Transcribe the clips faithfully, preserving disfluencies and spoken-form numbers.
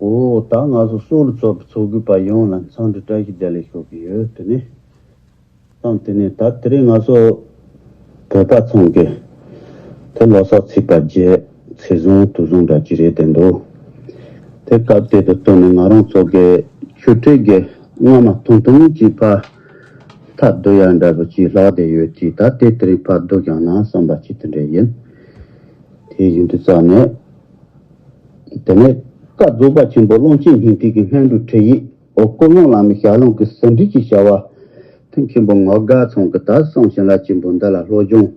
འོ་ད་ང་ཚོ་སོག་ལ་ཚོགས་པའི་ཚོགས་དགོས་པ་ཡོངས་ལ་འཚམས་འདྲི་བཀྲ་ཤིས་བདེ་ལེགས་ཞུ་གི་ཡོད། དེ་ནས་ཙམ་དེ་ནས་ད་དེ་རིང་ང་ཚོ་བོད་པ་ཚང་གི་དེ་ལོ་གསར་ཚེས་པ་བརྒྱད་ཚེས་བཟང་དུས་བཟང་འདྲ་ཅིག་རེད་དེ་འདུག་དེ་སྐབས་དེ་དུ་བཏོན་ནས་ང་རང་ཚོ་གི་ཆོས་ཁྲིད་ཀྱི་སྔ་མ་ཐུང་ཐུང་གཅིག་ཕར་མཐར་བསྡུ་ཡ་འདྲ་པོ་ཅིག་ལྷག་བསྡད་ཡོད་ཅིག་ད་དེ་དེ་རིང་ཕར་བསྡུ་བཞག་ན་བསམ་པ་ཅིག་དེ་འདྲ་ཡིན། དེ་ཡིན་དུས་ཙང་ནས། དེ་ནས་བཀའ་རྫོགས་པ་ཆེན་པོ་ཀློང་ཆེན་སྙིང་ཐིག་གི་སྔོན་འགྲོའི་ཁྲིད་ཡིག་འོ་སྐུ་གསུང་བླ་མའི་ཞལ་ལུང་གི་ཟིན་བྲིས་ཀྱི་བྱ་བ། དེ་མཁན་པོ་ངག་དགའ་ཚང་གི་ད་གསུང་བྱིན་རླབས་ཆེན་པོ་འདི་ལ་སློབ་སྦྱོང་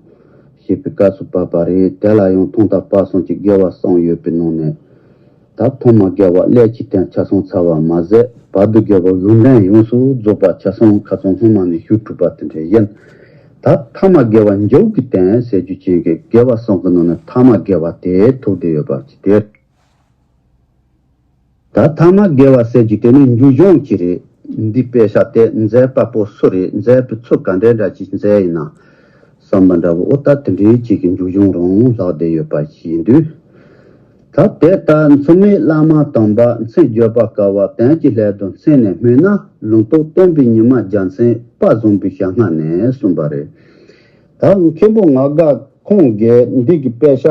བྱེད་པའི་སྐབས་སུ་བབས་པ་རེད། དེ་ལ་ཡང་ཐོག་མཐའ་བར་གསུམ་གྱི་དགེ་བ་གསུམ་ཡོད་པའི་ནང་ནས། ད་ཐོག་མ་དགེ་བ་ཀླད་ཀྱི་རྟེན་ཆ་ཚང་ཚར་བ་མ་ཟད་བར་དུ་དགེ་བ་ཡོན་ཏན་ཡོངས་སུ་རྫོགས་པ་ཆ་ཚང་ཁ་སང་སྔོན་མ་ནས་ཞུ་གྲུབ་པ་དེ་འདྲ་ཡིན། ད་ཐ་མ་དགེ་བ་མཇུག་གི་རྟེན་ཟེར་རྒྱུ་ཅན་གྱི་དགེ་བ་གསུམ་གྱི་ནང་ནས་ཐ་མ་དགེ་བ་དེ་ཐུག་བསྡད་ཡོད་པ་ཅིག་དེ། ད་ཐ་མ་དགེ་བ་ཟེར་རྒྱུ་དེ་ནི་མཇུག་སྦྱོང་གཅིག་རེད། འདི་དཔེ་ཆ་དེ་མཛད་པ་པོ་སུ་རེད། མཛད་པའི་ཚུལ་ག་འདྲའི་འདྲ་ཅིག་མཛད་ཡིན་ན་བསམ་པ་འདྲ་བོ་འོ་ད་དེ་འདྲའི་ཅིག་གི་མཇུག་སྦྱོང་རང་ལྷག་བསྡད་ཡོད་པ་ཞིག་ཡིན་དུས། ད་དེ་ལྟར་མཚུངས་མེད་བླ་མ་དམ་པ་མཚན་བརྗོད་པ་དཀའ་བ་དོན་གྱི་སླད་དུ་མཚན་ནས་སྨོས་ན་ལུང་རྟོགས་སྟོན་པའི་ཉི་མ་རྒྱལ་མཚན་དཔལ་བཟང་པོའི་ཞལ་སྔ་ནས་གསུངས་པ་རེད། ད་མཁན་པོ་ངག་དགའ་ཁོང་གིས་འདི་གི་དཔེ་ཆ་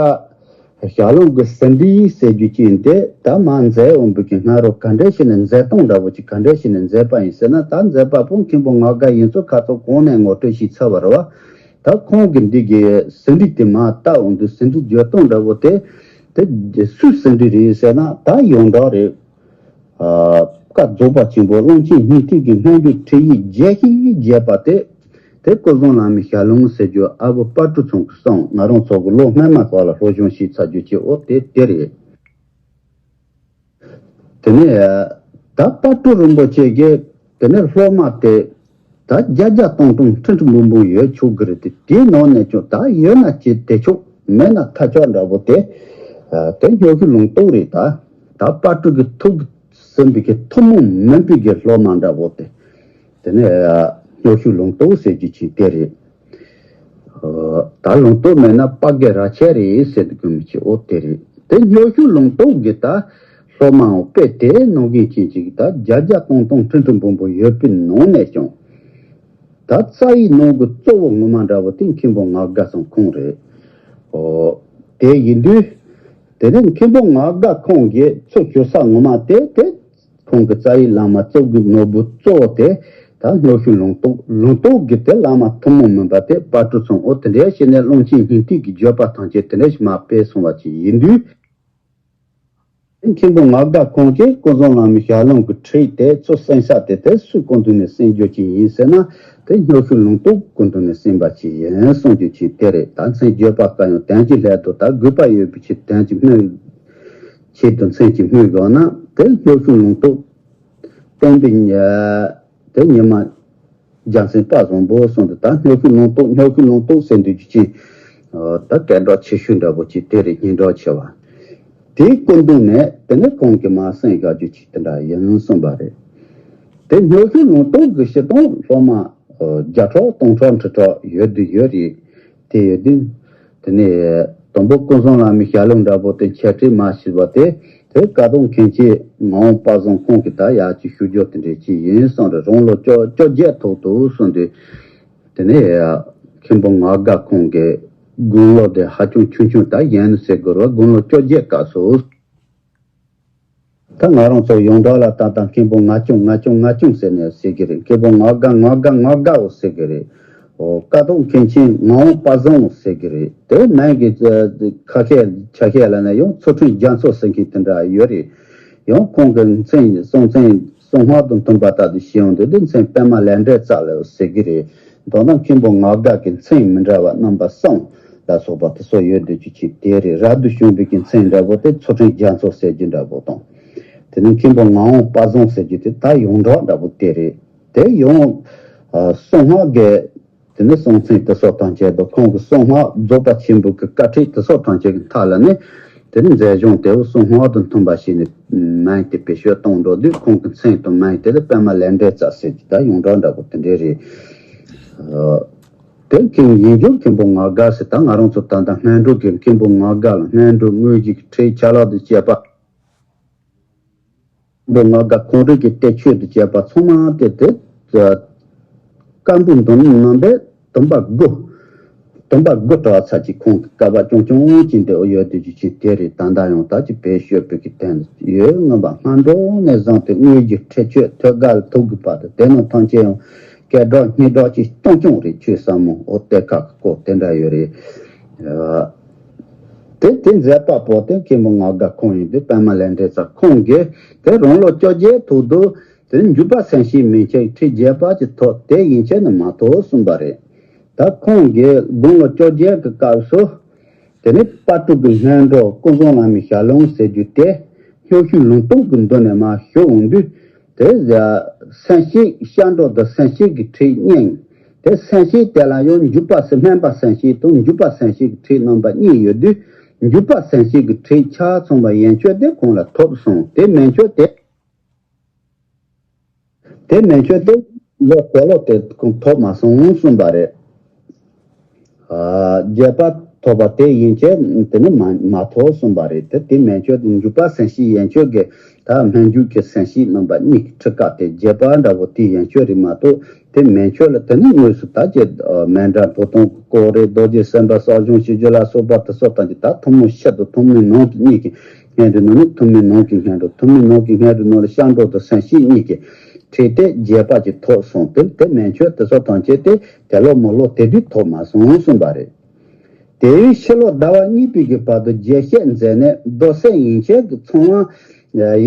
ཞལ་ལུང་གི་ཟིན་བྲིས་ཟེར་རྒྱུ་ཅན་དེ་ད་མ་མཛད་འོང་བུ་གི་སྔ་རོ་ག་འདྲ་ཞིག་ནས་མཛད་སྟངས་འདྲ་བོ་ཅིག་ག་འདྲ་ཞིག་ནས་མཛད་པ་ཡིན་ཟེར་ན། ད་མཛད་པ་པོ་མཁན་པོ་ངག་དགའ་ཡིན་ཚོ་ཁ་ཚོ་གོང་ནས་ངོ་སྤྲོད་ཞིག་ཚར་བ་རེད་བ། ད་ཁོང་གིས་འདི་གི་ཟིན་བྲིས་དེ་མ་བལྟ་འོང་དུས་ཟིན་བྲིས་བརྗོད་སྟངས་འདྲ་བོ་དེ་དེ་སུའི་ཟིན་བྲིས་རེད་ཟེར་ན་ད་ཡོངས་གྲགས་རེད། ཨ། བཀའ་རྫོགས་པ་ཆེན་པོ་ཀློང་ཆེན་སྙིང་ཐིག་གི་སྔོན་འགྲོའི་ཁྲིད་ཡིག་རྒྱས་ཤིང་རྒྱས་པ་དེ། དེ་སྐུ་གསུང་བླ་མའི་ཞལ་ལུང་ཟེར་རྒྱུ་ཨ་བུ་དཔལ་སྤྲུལ་ཚང་གིས་གསུངས། ང་རང་ཚོ་གི་ལོ་སྔོན་མ་བར་ལ་སློབ་སྦྱོང་བྱས་ཚར་རྒྱུ་ཅིག་འོ་དེ་དེ་རེད། དེ་ནས་ད་དཔལ་སྤྲུལ་རིན་པོ་ཆེ་གིས་དེ་ནས་སློབ་མ་དེ་ད་བརྒྱ་བརྒྱ་སྟོང་སྟོང་ཁྲི་ཁྲི་འབུམ་འབུམ་ཡོད་ཆོག་གི་རེད་དེ། དེའི་ནང་ནས་ཀྱང་ད་ཡོད་ན་ཅི་དེ་ཆོག་མེད་ན་ཐ་ཆོག་འདྲ་བོ་དེ། དེ་སྨྱོ་ཤུལ་ལུང་རྟོགས་རེད། ད་ད་དཔལ་སྤྲུལ་གྱི་ཐུགས་ཟིན་པའི་གི་ཐུན་མོང་མིན་པའི་གི་སློབ་མ་འདྲ་བོ་དེ། དེ་ནས་སྨྱོ་ཤུལ་ལུང་རྟོགས་ཟེར་རྒྱུ་ཅིག་དེ་རེད། ད་ལུང་རྟོགས་མེད་ན་དཔལ་དགེ་ར་ཆས་རེད་ཟེར་དུས་གོ་མི་ཆེ་འོ་དེ་རེད། དེ་སྨྱོ་ཤུལ་ལུང་རྟོགས་ཀྱི་ད་སློབ་མའང་དཔེ་དེ་ནང་གི་ཅན་ཅིག་ད་བརྒྱ་བརྒྱ་སྟོང་སྟོང་ཁྲི་ཁྲི་འབུམ་འབུམ་ཡོད་པའི་ནང་ནས་ཀྱང་། ད་རྩ་བའི་ནང་གི་གཙོ་བོ་ངོ་མ་འདྲ་བོ་དེ་མཁན་པོ་ངག་དགའ་ཚང་ཁོང་རེད། འོ། དེ་ཡིན་དུས། དེ་ནས་མཁན་པོ་ངག་དགའ་ཁོང་གིས་ཚུར་ཞུ་ས་ངོ་མ་དེ་དེ། ཁོང་གི་རྩ་བའི་བླ་མ་གཙུག་གི་ནོར་བུ་གཙོ་བོ་དེ་ད་སྨྱོ་ཤུལ་ལུང་རྟོགས། ལུང་རྟོགས་ཀྱི་དེ་བླ་མ་ཐུན་མོང་མིན་པ་དེ་དཔལ་སྤྲུལ་ཚང་འོ་དེ་འདྲའི་བྱས་ནས་ཀློང་ཆེན་སྙིང་ཐིག་གི་བརྗོད་པ་ཐམས་ཅད་དེ་འདྲ་ཞིག་མར་སྤེལ་སོང་བ་ཅིག་ཡིན་དུས། མཁན་པོ་ངག་དགའ་ཁོང་གིས་སྐུ་གསུང་བླ་མའི་ཞལ་ལུང་གི་ཁྲིད་དེ་ཚུར་གསན་ས་དེ་དེ་སུའི་སྐུ་མདུན་ནས་གསན་རྒྱུ་ཅིག་ཡིན་ཟེར་ན། དེ་སྨྱོ་ཤུལ་ལུང་རྟོགས་སྐུ་མདུན་ནས་གསན་པ་ཅིག་ཡིན་གསུང་རྒྱུ་ཅིག་དེ་རེད། ད་མཚན་བརྗོད་པ་དཀའ་ཡང་དོན་གྱི་སླད་དུ་ད་དགོས་པ་ཡོད་པའི་ཕྱིར་དོན་གྱི་སྨོས། ཆེད་དུ་མཚན་གྱིས་སྨོས་དགོས་ན་དེ་སྨྱོ་ཤུལ་ལུང་རྟོགས། བསྟན་པའི་ཉ། དེ་ཉི་མ་རྒྱལ་མཚན་དཔལ་བཟང་པོ་གསུངས་འདུག་ད་སྨྱོ་ཤུལ་ལུང་རྟོགས། སྨྱོ་ཤུལ་ལུང་རྟོགས་ཟེར་འདུག་རྒྱུ་ཅིག་ད་སྐད་གྲགས་ཆེ་ཤོས་འདྲ་པོ་ཅིག་དེ་རེད། སྙན་གྲགས་ཆེ་བ། དེའི་སྐུ་མདུན་ནས་དེ་ནས་ཁོང་གིས་མར་གསན་བཞག་རྒྱུ་ཅིག་དེ་འདྲ་ཡིན་གསུངས་པ་རེད། དེ་སྨྱོ་ཤུལ་ལུང་རྟོགས་ཀྱི་སྤྱིར་བཏང་སློབ་མ་བརྒྱ་ཕྲག་སྟོང་ཕྲག་ཁྲི་ཕྲག་ཡོད་དུ་ཡོད་རེད། དེ་ཡོད་དུས། དེ་ནས་དང་པོ་ཀུན་བཟང་བླ་མའི་ཞལ་ལུང་འདྲ་པོ་དེ་འཆད་ཁྲིད་མ་ཞུས་པ་དེ། དེ་ཀ་དོང་མཁན་ཆེན་ངག་དབང་དཔལ་བཟང་ཁོང་གིས་ད་ཡག་ཅིག་ཞུ་རྒྱུ་དེ་འདྲ་ཅིག་ཡིན་གསུངས་རེད། རང་ལོ་བཅོ་བཅོ་བརྒྱད་ཐོག་ཏུ་གསུངས་དུས། དེ་ནས་མཁན་པོ་ངག་དགའ་ཁོང་གི་དགུང་ལོ་དེ་ཧ་ཅང་ཆུང་ཆུང་ད་ཡིན་ཟེར་དགོས་རེད་བ། དགུང་ལོ་བཅོ་བརྒྱད་སྐབས་སུ། ད་ང་རང་ཚོ་ཡོངས་གྲགས་ལ་ད་ལྟ་མཁན་པོ་ང་སྐྱོང་ང་སྐྱོང་ང་སྐྱོང་ཟེར་ནས་ཟེར་གི་རེད། མཁན་པོ་ངག་དགའ་ངག་དགའ་ངག་དགའ་འོ་ཟེར་གི་རེད། འོ་ཀ་དོང་མཁན་ཆེན་ངག་དབང་དཔལ་བཟང་འོ་ཟེར་གི་རེད། དེ་མིང་གི་ཁ་ཤས་ཆ་ཤས་ལ་ན་ཡང་ཚུལ་ཁྲིམས་རྒྱ་མཚོ་ཟེར་མཁན་དེ་འདྲ་ཡོད་རེད། ཡང་ཁོང་གི་མཚན་གསུང་མཚན་གསང་སྔགས་དང་མཐུན་པ་ལྟར་དུ་ཞུ་ཡོང་དུས་དེ་མཚན་པད་མ་ལས་འབྲས་རྩ་ལ་འོ་ཟེར་གི་རེད། མདོར་ན་མཁན་པོ་ངག་དགའ་གི་མཚན་མི་འདྲ་བ་རྣམ་པ་གསུམ། ལ་སོགས་པ་དེ་ཚོ་ཡོད་འདོད་ཀྱི་ཆེད་དེ་རེད། རབ་ཏུ་བྱུང་བའི་གི་མཚན་འདྲ་པོ་དེ་ཚུལ་ཁྲིམས་རྒྱ་མཚོ་ཟེར་རྒྱུ་འདྲ་པོ་དང་། དེ་ནས་མཁན་པོ་ངག་དབང་དཔལ་བཟང་ཟེར་རྒྱུ་དེ་ད་ཡོངས་གྲགས་འདྲ་པོ་དེ་རེད། དེ་ཡང་གསང་སྔགས་ཀྱི་དེ་ནས་གསང་མཚན་དེ་ཚོ་དང་བཅས་པ་ཁོང་གི་གསང་སྔགས་རྫོགས་པ་ཆེན་པོའི་གི་བཀའ་ཁྲིད་དེ་ཚོ་དང་བཅས་ཀྱི་མཐའ་ལ་ནི་དེ་ནས་མཛད་བྱང་དེ་གསང་སྔགས་དང་མཐུན་པ་བྱས་ནས་མིང་དེ་བེད་སྤྱོད་གཏོང་འགྲོ་དུས་ཁོང་གི་མཚན་དང་མིང་དེ་ལ་པད་མ་ལས་འབྲས་རྩ་ཟེར་རྒྱུ་ད་ཡོངས་གྲགས་འདྲ་པོ་དེ་འདྲས་རེད། དེ་མཁན་ཡིན་རྒྱུ་མཁན་པོ་ངག་དགའ་ཟེར། ད་ང་རང་ཚོ་ད་ལྟ་སྔོན་འགྲོ་གི་མཁན་པོ་ངག་དགའ་ལ་སྔོན་འགྲོ་དངོས་གཞི་གི་ཁྲིད་ཆ་ལག་ཏུ་བཅས་པ། པོ་ང་དགའ་ཁོང་རང་གི་གཏེར་ཆོས་དང་བཅས་པ་ཚང་མ་དེ་དེ་བཀའ་འབུམ་འདོན་རྣམ་པའི་དུམ་པ་དགུ། དུམ་པ་དགུ་གྲྭ་ཚ་གྱི་ཁོང་གི་བསྐལ་པ་རྐྱང་རྐྱང་ཅིག་འདི་ཡོད་དེ་རྒྱུ་ཅིག་དེ་རེད། ད་ལྟ་ཡང་ད་ཅི་བེད་སྤྱོད་པའི་གི་དོན་ཡོད། མངོན་པ་སྔ་དྲོ་ནས་བཟུང་སྟེ་དངོས་ཀྱི་ཁྲེགས་ཆོད་ཐོད་རྒལ་ཐུག་གི་བར་དུ་དེ་རྣམས་ཐམས་ཅད་ཡང་སྐད་གྲགས་སྙན་གྲགས་ཀྱི་རྐྱང་རྐྱང་རེད། ཆོས་ཟབ་མོ་འོ་གཏེར་ཁ་གི་སྐོར་དེ་འདྲ་ཡོད་རེད། དེ་དེ་མཛད་པ་པོ་དེ་མཁན་པོ་ང་དགའ་ཁོང་ཡིན་ཏེ། པདྨ་ལས་འབྲེལ་ཚར་ཁོང་གིས་དེ་རང་ལོ་བཅོ་བརྒྱད་ཐོག་ཏུ་དེ་འཇུག་པ་སེམས་བསྐྱེད་མན་ཆད་ཁྲིད་རྒྱས་པ་ཅིག་ཐོབ། དེ་ཡན་ཆད་ནི་མ་ཐོབ་གསུངས་པ་རེད། ད་ཁོང་གིས་དགུང་ལོ་བཅོ་བརྒྱད་ཀྱི་སྐབས་སུ་དེ་ནི་དཔལ་སྤྲུལ་སྐུ་སྔོན་འགྲོ་ཀུན་བཟང་བླ་མའི་ཞལ་ལུང་ཟེར་རྒྱུ་དེ་སྨྱོ་ཤུལ་ལུང་རྟོགས་ཀྱི་མདོ་ནས་མར་ཞུ་འོང་དུས། དེ་སེམས་བསྐྱེད་སྐྱབས་འགྲོ་དང་སེམས་བསྐྱེད་ཀྱི་ཁྲིད་གཉིས། དེ་སེམས་བསྐྱེད་དེ་ལ་ཡང་འཇུག་པ་སེམས་སྨོན་པ་སེམས་བསྐྱེད་དང་འཇུག་པ་སེམས་བསྐྱེད་ཀྱི་ཁྲིད་རྣམ་པ་གཉིས་ཡོད་དུས། འཇུག་པ་སེམས་བསྐྱེད་ཀྱི་ཁྲིད་ཆ་ཚང་བ་ཡན་ཆོད་དེ་ཁོང་ལ་ཐོབ་སོང་། དེ་མན་ཆོད་དེ། དེ་མན་ཆོད་དེ་ལོ་དེ་ལོ་དེ་ཁོང་ཐོབ་མ་སོང་གསུངས་པ་རེད། ཨ། རྒྱས་པ་ཐོབ་པ་དེ་ཡན་ཆད་དེ་ནི་མ་མ་ཐོབ་གསུངས་པ་རེད། དེ་དེ་མན་ཆོད་དེ་འཇུག་པ་སེམས་བསྐྱེད་ཡན་ཆོད་ཀྱི་ད་སྨོན་འཇུག་གི་སེམས་བསྐྱེད་རྣམ་པ་གཉིས་ཀྱི་ཁྲིད་ཀ་དེ་རྒྱས་པ་འདྲ་བོ་དེ་ཡན་ཆོད་རེད་མ་གཏོགས། དེ་མན་ཆོད་ལ་དེ་ནི་དངོས་སུ་ད་ཀྱི་མཎྜལ་འགྲོ་སྟངས་ཀྱི་སྐོར་རེད། རྡོ་རྗེ་སེམས་དཔའ་གསོ་སྦྱོང་བྱེད་རྒྱུ་ལ་སོགས་པ་དེ་ཚོ་དང་ཀྱི་ད་ཐུན་མོང་ཕྱི་དང་ཐུན་མོང་ནང་གི་གཉིས་ཀྱི་སྔོན་འགྲོ་ནང་ནི་ཐུན་མོང་ནང་གི་སྔོན་འགྲོ། ཐུན་མོང་ནང་གི་སྔོན་འགྲོ་ནང་ལ་སྐྱབས་འགྲོ་དང་སེམས་བསྐྱེད་གཉིས་ཀྱི་ཁྲིད་དེ་རྒྱས་པ་ཅིག་ཐོབ་སོང་། དེ་དེ་མན་ཆོད་དེ་ཚོ་ཐམས་ཅད་དེ་དེ་ལོ་མོ་ལོ་དེ་དུས་ཐོབ་མ་སོང་གསུངས་པ་རེད། དེའི་ཕྱི་ལོ་ཟླ་བ་གཉིས་པའི་གི་བར་དུ་རྒྱས་བཤད་མཛད་ནས་མདོ་སེམས་ཡན་ཆད་ཀྱི་ཚང་མ་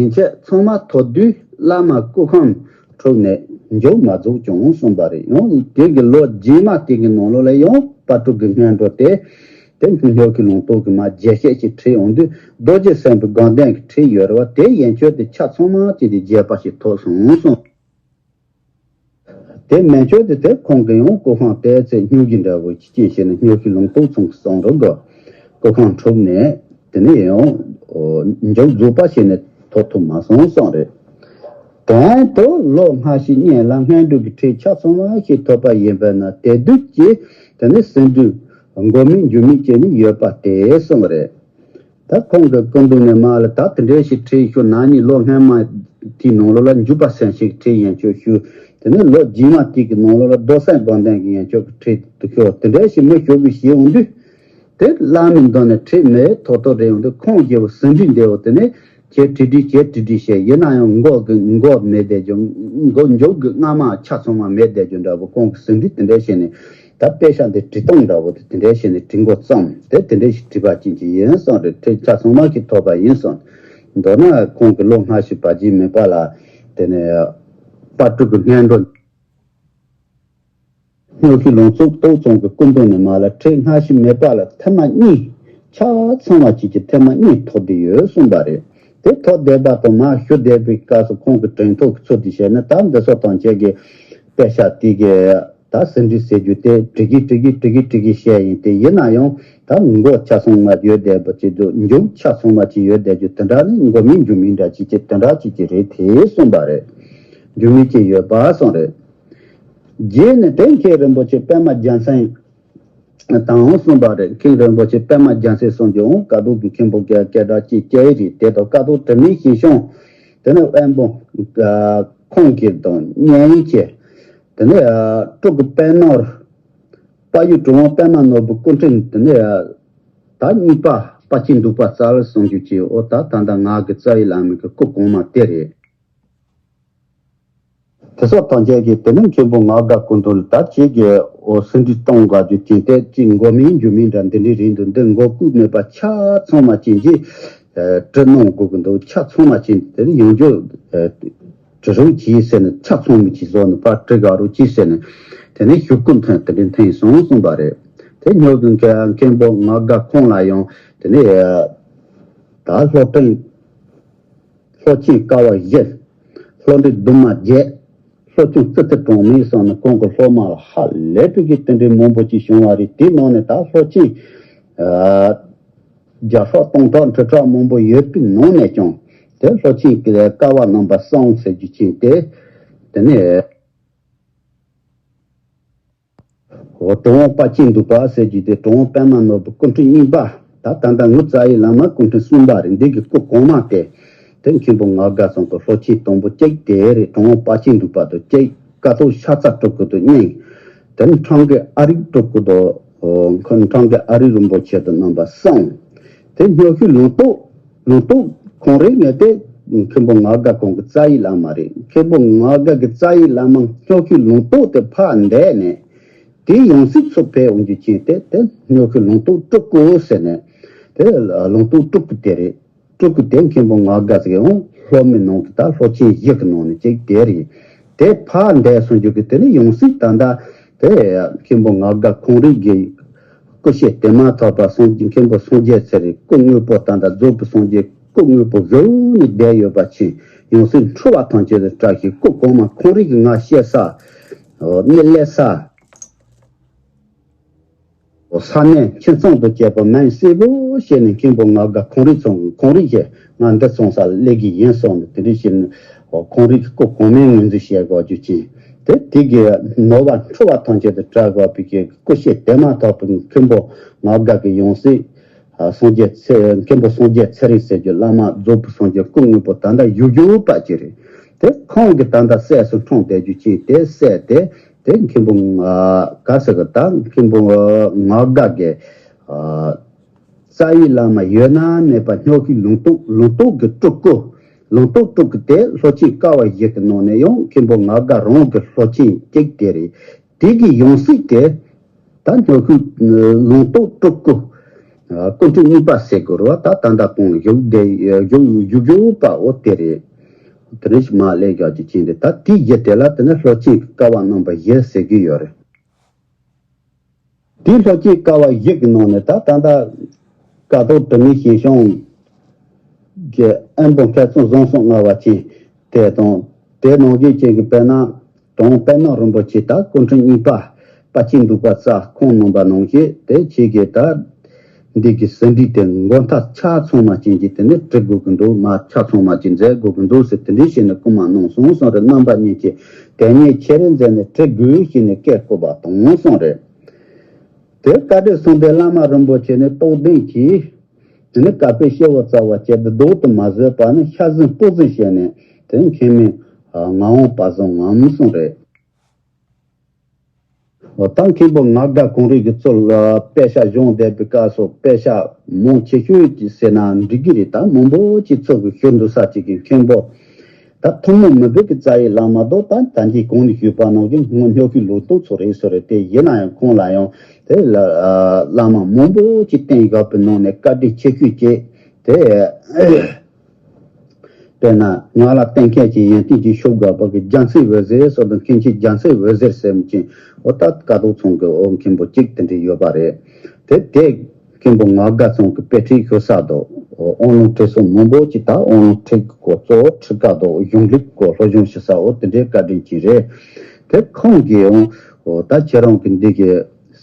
ཡན་ཆད་ཚང་མ་ཐོབ་དུས་བླ་མ་སྐུ་ཁམས་འཁྲུགས་ནས་མཇུག་མ་རྫོགས་ཀྱང་གསུངས་པ་རེད། ཡང་དེ་གི་ལོ་རྗེས་མ་དེ་གི་ནང་ལོགས་ལ་ཡང་དཔལ་སྤྲུལ་སྐུ་སྔོན་འགྲོ་དེ། དེ་སྨྱོ་ཤུལ་ལུང་རྟོགས་ཀྱི་མར་རྒྱས་བཤད་ཅིག་ཁྲིད་ཡོང་དུས། རྡོ་རྗེ་སེམས་དཔའི་དགོངས་དོན་གྱི་ཁྲིད་ཡོད་རེད་བ། དེ་ཡན་ཆོད་དེ་ཆ་ཚང་མ་ཅིག་དེ་རྒྱས་པ་ཞིག་ཐོབ་སོང་གསུངས། དེ་མན་ཆོད་དེ་དེ་ཁོང་གིས་ཡང་སྐུ་ཁམས་དེ་ཚེ་སྨྱོ་རྒྱུ་འདྲ་བོ་ཅིག་བྱས་ནས་སྨྱོ་ཤུལ་ལུང་རྟོགས་ཚང་གི་གསུང་རོགས་དགོས། སྐུ་ཁམས་འཁྲུགས་ནས་དེ་ནས་ཡང་མཇུག་རྫོགས་པ་བྱས་ནས་ཐོབ་ཐུབ་མ་སོང་གསུངས་རེད། དོན་དུ་ལོ་སྔ་ཕྱི་གཉིས་ལ་སྔོན་འགྲོ་གི་ཁྲིད་ཆ་ཚང་མ་ཞིག་ཐོབ་པ་ཡིན་པས་ན། དེ་དུས་ཀྱི་དེ་ནི་ཟིན་བྲིས་འགོ་མེད་མཇུག་མེད་བྱས་ནས་ཡོད་པ་དེ་གསུངས་རེད། ད་ཁོང་གི་སྐུ་མདུན་ནས་མར་ལ་ད་དེ་འདྲའི་ཞིག་ཁྲིད་ཞུ་ན་ནི་ལོ་སྔོན་མ་དེའི་ནང་ལོགས་ལ་འཇུག་པ་སེམས་བསྐྱེད་ཁྲིད་ཡན་ཆོད་ཞུ། དེ་ནི་ལོ་རྗེས་མ་དེ་གི་ནང་ལོགས་ལ་རྡོར་སེམས་དགོངས་དོན་གྱི་ཡན་ཆོད་ཀྱི་ཁྲིད་དུ་ཞུ། དེ་འདྲའི་ཞིག་མི་ཞུ་གི་ཞེས་འོང་དུས། དེ་བླ་མའི་མདུན་ནས་ཁྲིད་མེད་ཐོག་ཐོག་རེ་ཡོང་དུས། ཁོང་རྒྱལ་བོ་ཟིན་བྲིས་འདེའུ་དེ་ནས་ཁྱེད་ཁྲིད་ཁྲིད་ཁྱེད་ཁྲིད་ཁྲིད་བྱས། ཡིན་ན་ཡང་མགོ་གི་མགོ་མེད་བསྡད་རྒྱུ། མགོ་མཇུག་གི་རྔ་མ་ཆ་ཚང་མ་མེད་བསྡད་རྒྱུ་འདྲ་བོ། ཁོང་གི་ཟིན་བྲིས་དེ་འདྲའི་བྱས་ནས། ད་དཔེ་ཆ་འདི་བྲིས་སྟངས་འདྲ་བོ་དེ་དེ་འདྲའི་བྱས་ནས་བྲིས་འགོ་བརྩམས་ཏེ་དེ་འདྲའི་ཞིག་བྲིས་པ་ཅན་ཅིག་ཡིན་གསུངས་རེད། ཁྲིད་ཆ་ཚང་མ་ཞིག་ཐོབ་པ་ཡིན་གསུངས། མདོར་ན་ཁོང་གི་ལོ་སྔ་ཕྱི་བར་རྒྱུད་མེད་པ་ལ། དེ་ནས་དཔལ་སྤྲུལ་སྐུ་སྔོན་འགྲོ་སྨྱོ་ཤུལ་ལུང་རྟོགས་ཚང་གི་སྐུ་མདུན་ནས་མར་ལ་ཁྲིད་སྔ་ཕྱི་མེད་པ་ལ་ཐེངས་མ་གཉིས་ཆ་ཚང་བ་ཅིག་གི་ཐེངས་མ་གཉིས་ཐོབ་བསྡད་ཡོད་གསུངས་པ་རེད། དེ་ཐོབ་བསྡད་པ་དང་མར་ཞུ་བསྡད་པའི་སྐབས་སུ་ཁོང་གི་དྲན་ཐོ་གི་ཚུལ་དུ་བྱས་ན། ད་འདི་ཚོ་དང་བཅས་ཀྱི་དཔེ་ཆ་དེ་གི་ད་ཟིན་བྲིས་ཟེར་རྒྱུ་དེ་བྲི་གི་བྲི་གི་བྲི་གི་བྲི་གི་བཤད་ཡིན་ཏེ། ཡིན་ན་ཡང་ད་མགོ་ཆ་ཚང་མ་ཡོད་བསྡད་པ་ཅིག་འདུག་མཇུག་ཆ་ཚང་མ་ཅིག་ཡོད་བསྡད་རྒྱུ་དེ་འདྲ་ནི་མགོ་མིན་མཇུག་མིན་འདྲ་ཅིག་ཅིག་དེ་འདྲ་ཅིག་ཅིག་རེད་དེ་གསུངས་པ་རེད། མཇུག་མིན་ཅིག་ཡོད་པ་གསུངས་རེད། རྗེས་ནས་དེ་མཁན་རིན་པོ་ཆེ་པདྨ་རྒྱལ་མཚན་དང་གསུངས་པ་རེད། མཁན་རིན་པོ་ཆེ་པདྨ་རྒྱལ་མཚན་གསུངས་རྒྱུ་འོང་། ཀ་ཐོག་གི་མཁན་པོ་སྐད་སྐད་གྲགས་ཅིག་སྐྱེས་རེད། དེ་དང་ཀ་ཐོག་དྲི་མེད་ཞིང་སྐྱོང་དེ་ནས་དབོན་པོ་ཁོང་གི་དང་གཉེན་བྱས། དེ་ནས་སྤྲུལ་སྐུ་དཔལ་ནོར། དཔལ་ཡུལ་གྲུབ་དབང་པདྨ་ནོར་བུ་སྐུ་ཕྲེང་དེ་ནས་ད་གཉིས་པ་དཔལ་ཆེན་འདུས་པ་རྩ་བའི་གསུང་རྒྱུ་ཅིག་འོ་ད་ད་ལྟ་ང་གི་རྩ་བའི་བླ་མའི་གི་སྐུ་གོང་མ་དེ་རེད། དེ་སོགས་དང་བཅས་ཀྱི་དེ་ནས་མཁན་པོ་ང་དགའ་སྐུ་མདུན་ལ་ད་ཁྱེད་ཀྱི་འོ་ཟིན་བྲིས་གཏོང་དགོས་རྒྱུ་ཅན་དེ་ཅིག་མགོ་མིན་མཇུག་མིན་འདྲ་འདི་འདྲའི་རིང་དུ་འདི་མགོ་བཀོད་མེད་པ་ཆ་ཚང་མ་ཅན་གྱིས་བྲི་གནང་དགོས་ཀྱི་འདུག་ཆ་ཚང་མ་ཅན་དེ་ནས་ཡོང་རྒྱུ་བྲི་རོགས་གྱིས་ཟེར་ནས། ཆ་ཚང་མ་ཅིག་བཟོ་ནས་ཕར་བྲི་དགའ་རོགས་གྱིས་ཟེར་ནས། དེ་ནས་ཞུ་སྐུལ་ཐོན་དེ་འདྲའི་ཐོན་སོང་གསུངས་པ་རེད། དེ་ཉོ་གི་མཁན་པོ་ང་དགའ་ཁོང་ལ་ཡང་དེ་ནས་ད་ལྷོ་སྤྲིན། ལྷོ་ཆེན་ཀ་བ་བཞི། ལྷོ་འབྲི་འདུ་མ་བརྒྱད། ལྷོ་ཆུང་ཙི་ཙི་གྲོང་མིན་སོགས་ནས་ཁོང་གི་སློབ་མ་ལ་ཧ་ལས་པའི་གི་དེ་འདྲའི་མང་པོ་ཅིག་བྱུང་བ་རེད། དེའི་ནང་ནས་ད་ལྷོ་ཆེན་བརྒྱ་ཕྲག་སྟོང་ཕྲག་ཁྲི་ཕྲག་མང་པོ་ཡོད་པའི་ནང་ནས་ཀྱང་དེ་ལྷོ་ཆེན་གྱི་ཀ་བ་རྣམ་པ་གསུམ་ཟེར་རྒྱུ་ཅན་དེ། དེ་ནས། འོ་གྲུབ་དབང་དཔལ་ཆེན་འདུས་པ་ཟེར་རྒྱུ་དེ་གྲུབ་དབང་པདྨ་ནོར་བུ་སྐུ་ཕྲེང་གཉིས་པ། ད་ད་ལྟ་ངོ་རྩ་བའི་བླ་མ་སྐུ་ཕྲེང་གསུམ་པ་རེད། འདི་གི་སྐུ་གོང་མ་དེ། དེ་མཁན་པོ་ངག་དགའ་ཚང་གི་ལྷོ་ཆེན་དང་པོ་གཅིག་དེ་རེད། གྲོང་པ་ཆེན་འདུས་པ་དང་གཅིག། ཀ་ཐོག་ཤ་ཚ་དྲུག་གི་དང་གཉིས། དེ་ནི་འཕྲང་གི་ཨ་རིག་དྲུག་གི་དང་འཕྲང་གི་ཨ་རིག་རིན་པོ་ཆེ་དང་རྣམ་པ་གསུམ། དེ་སྨྱོ་ཤུལ་ལུང་རྟོགས། ལུང་རྟོགས་ཁོང་རེད། ངས་དེ་མཁན་པོ་ངག་དགའ་ཁོང་གི་རྩ་བའི་བླ་མ་རེད། མཁན་པོ་ངག་དགའ་གི་རྩ་བའི་བླ་མ་སྨྱོ་ཤུལ་ལུང་རྟོགས་དེ་ཕར་འདས་ནས། དེའི་ཡང་སྲིད་ཚུར་ཕེབས་འོང་རྒྱུ་ཅན་དེ་དེ་སྨྱོ་ཤུལ་ལུང་རྟོགས་དྲུག་གི་ཟེར་ནས། དེ་ལུང་རྟོགས་དྲུག་གི་དེ་རེད། དྲུག་གི་དེ་མཁན་པོ་ངག་དགའ་ཟེར་ཡང་ལྷོ་མི་ནང་གི་ད་ལྷོ་ཆེན་བཞི་གི་ནང་ནས་གཅིག་དེ་རེད། དེ་ཕར་འདས་སོང་རྒྱུ་གི་དེ་ནི་ཡང་སྲིད་ད་ལྟ་དེ་མཁན་པོ་ངག་དགའ་ཁོང་རིགས་ཀྱི་སྐུ་གཤེགས་དེ་མ་ཐག་པ་སངས་རྒྱས་མཁན་པོ་སངས་རྒྱས་ཚེ་རིང་སྐུ་དངོས་པོ་ད་ལྟ་རྫོགས་པའི་སངས་རྒྱས་སྐུ་དངོས་པོ་གཟུགས་ནས་བསྡད་ཡོད་པ་ཆེ། ཡང་སྲིད་འཁྲུལ་བ་ཐམས་ཅད་དུ་བྲལ་ཞིང་སྐུ་གོང་མ་ཁོང་རིགས་ཀྱི་ང་བཤད་ས་གནས་སླེབས་ས། ས་གནས་ཁྱིམ་ཚང་དང་བཅས་པ་མིང་གསལ་པོ་བཤད་ནས་མཁན་པོ་ངག་དགའ་ཁོང་རིགས་ཚང་ཁོང་རིགས་ཀྱིས་ང་འདི་ཚང་ས་སླེབས་ཀྱི་ཡིན་གསུངས་ནས། དེ་འདྲ་བྱས་ནས་ཁོང་རིགས་ཀྱི་སྐུ་གོང་མའི་ངོས་འཛིན་བྱེད་དགོས་རྒྱུ་ཅན་དེ། དེ་གི་ནོར་བ་འཁྲུལ་བ་ཐམས་ཅད་དུ་བྲལ་དགོས་པའི་གི་སྐུ་གཤེགས་དེ་མ་ཐག་པའི་མཁན་པོ་ངག་དགའ་གི་ཡང་སྲིད་སངས་རྒྱས་ཚེ་མཁན་པོ་སངས་རྒྱས་ཚེ་རིང་ཟེར་རྒྱུ་བླ་མ་རྫོགས་པའི་སངས་རྒྱས་སྐུ་དངོས་པོ་ད་ལྟ་བཞུགས་བཞུགས་པ་ཅིག་རེད། དེ་ཁོང་གི་ད་ལྟ་སྲས་སུ་འཁྲུངས་བསྡད་རྒྱུ་ཅན་དེ་སྲས་དེ། དེ་མཁན་པོ་ང་ག་ཟེར་གི་ད་མཁན་པོ་ངག་དགའ་གི་རྩ་བའི་བླ་མ་ཡོད་ན་མེད་པ་སྨྱོ་ཤུལ་ལུང་རྟོགས། ལུང་རྟོགས་ཀྱི་སྤྲུལ་སྐུ། ལུང་རྟོགས་སྤྲུལ་སྐུ་དེ་ལྷོ་ཆེན་ཀ་བ་བཞི་གི་ནང་ནས་ཡང་མཁན་པོ་ངག་དགའ་རང་གི་ལྷོ་ཆེན་གཅིག་དེ་རེད། དེ་གི་ཡང་སྲིད་དེ་ད་སྨྱོ་ཤུལ་ལུང་རྟོགས་སྤྲུལ་སྐུ། སྐུ་ཕྲེང་གཉིས་པ་ཟེར་དགོས་རེད་བ། ད་ད་ལྟ་ཁོང་བཞུགས་བསྡད་བཞུགས་བཞུགས་བཞུགས་པ་འོ་དེ་རེད། དེ་རིང་ཞིག་མ་སླེབས་རྒྱག་རྒྱུ་ཅན་རེད། ད་དེའི་རྗེས་དེ་ལ་དེ་ནི་ལྷོ་ཆེན་ཀ་བ་རྣམ་པ་བཞི་ཟེར་གྱི་ཡོད་རེད། དེའི་ལྷོ་ཆེན་ཀ་བ་བཞི་གི་ནང་ནས་ད་ད་ལྟ་ཀ་ཐོག་དྲི་མེད་ཞིང་སྐྱོང་གི་ཨེ་འབོ་མཁས་བཙུན་བཟང་གསུམ་མངའ་བ་ཅན་དེ་དང་། དེ་ནང་བཞིན་ཅན་གྱི་དཔེར་ན་དང་པད་མ་རིན་པོ་ཆེ་ད་སྐུ་ཕྲེང་གཉིས་པ་དཔལ་ཆེན་འདུས་པ་རྩ་ཁོང་རྣམ་པ་ནང་བཞིན་དེ་ཆེ་གེ་ད། འདི་གི་ཟིན་བྲིས་དེ་མགོ་མཐའ་ཆ་ཚང་མ་ཅན་གྱི་དེ་ནས་བྲི་དགོས་ཀྱི་འདུག་མ་ཆ་ཚང་མ་ཅན་མཛད་དགོས་ཀྱི་འདུག་ཟེར་དེ་འདྲའི་བྱས་ནས་སྐུལ་མ་གནང་སོང་གསུངས་རེད། རྣམ་པ་གཉིས་ཀྱིས་དེ་ཉིད་ཁྱེད་རེ་མཛད་ནས་བྲི་དགོས་ཞེས་ནས་བཀས་བཀོད་པ་དང་གསུངས་རེད། དེ་བཀའ་དྲིན་གསུམ་ལྡན་བླ་མ་རིན་པོ་ཆེ་ནས་རྟོགས་ལྡན་གྱིས། དེ་ནས་བཀའ་ཕེབས་ཤེས་པ་རྩ་བ་བཅད་དེ་ལྡོག་ཏུ་མ་བཟོད་པ་ནི་ཤ་ཟན་སྤུ་ཟན་བྱས་ནས་དེ་མཁན་མི་ངག་དབང་པ་བཟང་ངམ་གསུངས་རེད། འོ་ད་མཁན་པོ་ངག་དགའ་གངས་རི་གི་གཙོ་ལ་དཔེ་ཆ་སྦྱོང་བསྡད་པའི་སྐབས་སུ་དཔེ་ཆ་མང་ཆེ་ཤོས་ཀྱི་ཟེར་ན་འགྲིག་གི་རེད། ད་མང་པོ་ཅིག་ཚུགས་ཀྱི་ཤོར་འདུག་ས་ཅིག་གི་མཁན་པོ། ད་ཐུན་མོང་མི་སྡུག་གི་རྩ་བའི་བླ་མ་དོ་ད་ད་གིན་གོང་ནས་ཞུས་པ་ནང་བཞིན་སྔོན་སྨྱོ་ཤུལ་ལུང་རྟོགས་ཚོ་རེད་ཟེར་རེད། དེ་ཡིན་ན་ཡང་ཁོང་ལ་ཡང་དེ་ལ་བླ་མ་མང་པོ་ཅིག་བསྟེན་ཡོད་པའི་ནང་ནས་བཀའ་དྲིན་ཆེ་ཤོས་ཀྱི་དེ། དཔེར་ན་ང་ལ་བསྟེན་མཁན་གྱི་ཡོན་ཏན་གྱི་ཤུགས་དགོས་པ་གི་རྒྱལ་མཚན་འོད་ཟེར་སོགས་དང་མཁན་ཆེན་རྒྱལ་མཚན་འོད་ཟེར་ཟེར་མཁན་འོ་ད་ཀ་ཐོག་ཚང་གི་འོ་མཁན་པོ་གཅིག་དེ་འདྲ་ཡོད་པ་རེད། དེ་དེ་མཁན་པོ་ངག་དགའ་ཚང་གི་དཔེ་ཁྲིད་ཞུ་ས་དང་དབང་ལུང་ཁྲིད་གསུམ་མང་པོ་ཅིག་ད་དབང་ལུང་ཁྲིད་ཀྱི་སྐོར་གཙོ་བོ་ཁྲིད་ཀ་དང་གཞུང་ལུགས་སྐོར་སློབ་སྦྱོང་ཞུ་ས་འོ་དེ་འདྲའི་བཀའ་དྲིན་ཅན་རེད། དེ་ཁོང་གིས་འོ་ད་ཁྱེད་རང་གི་འདི་གི་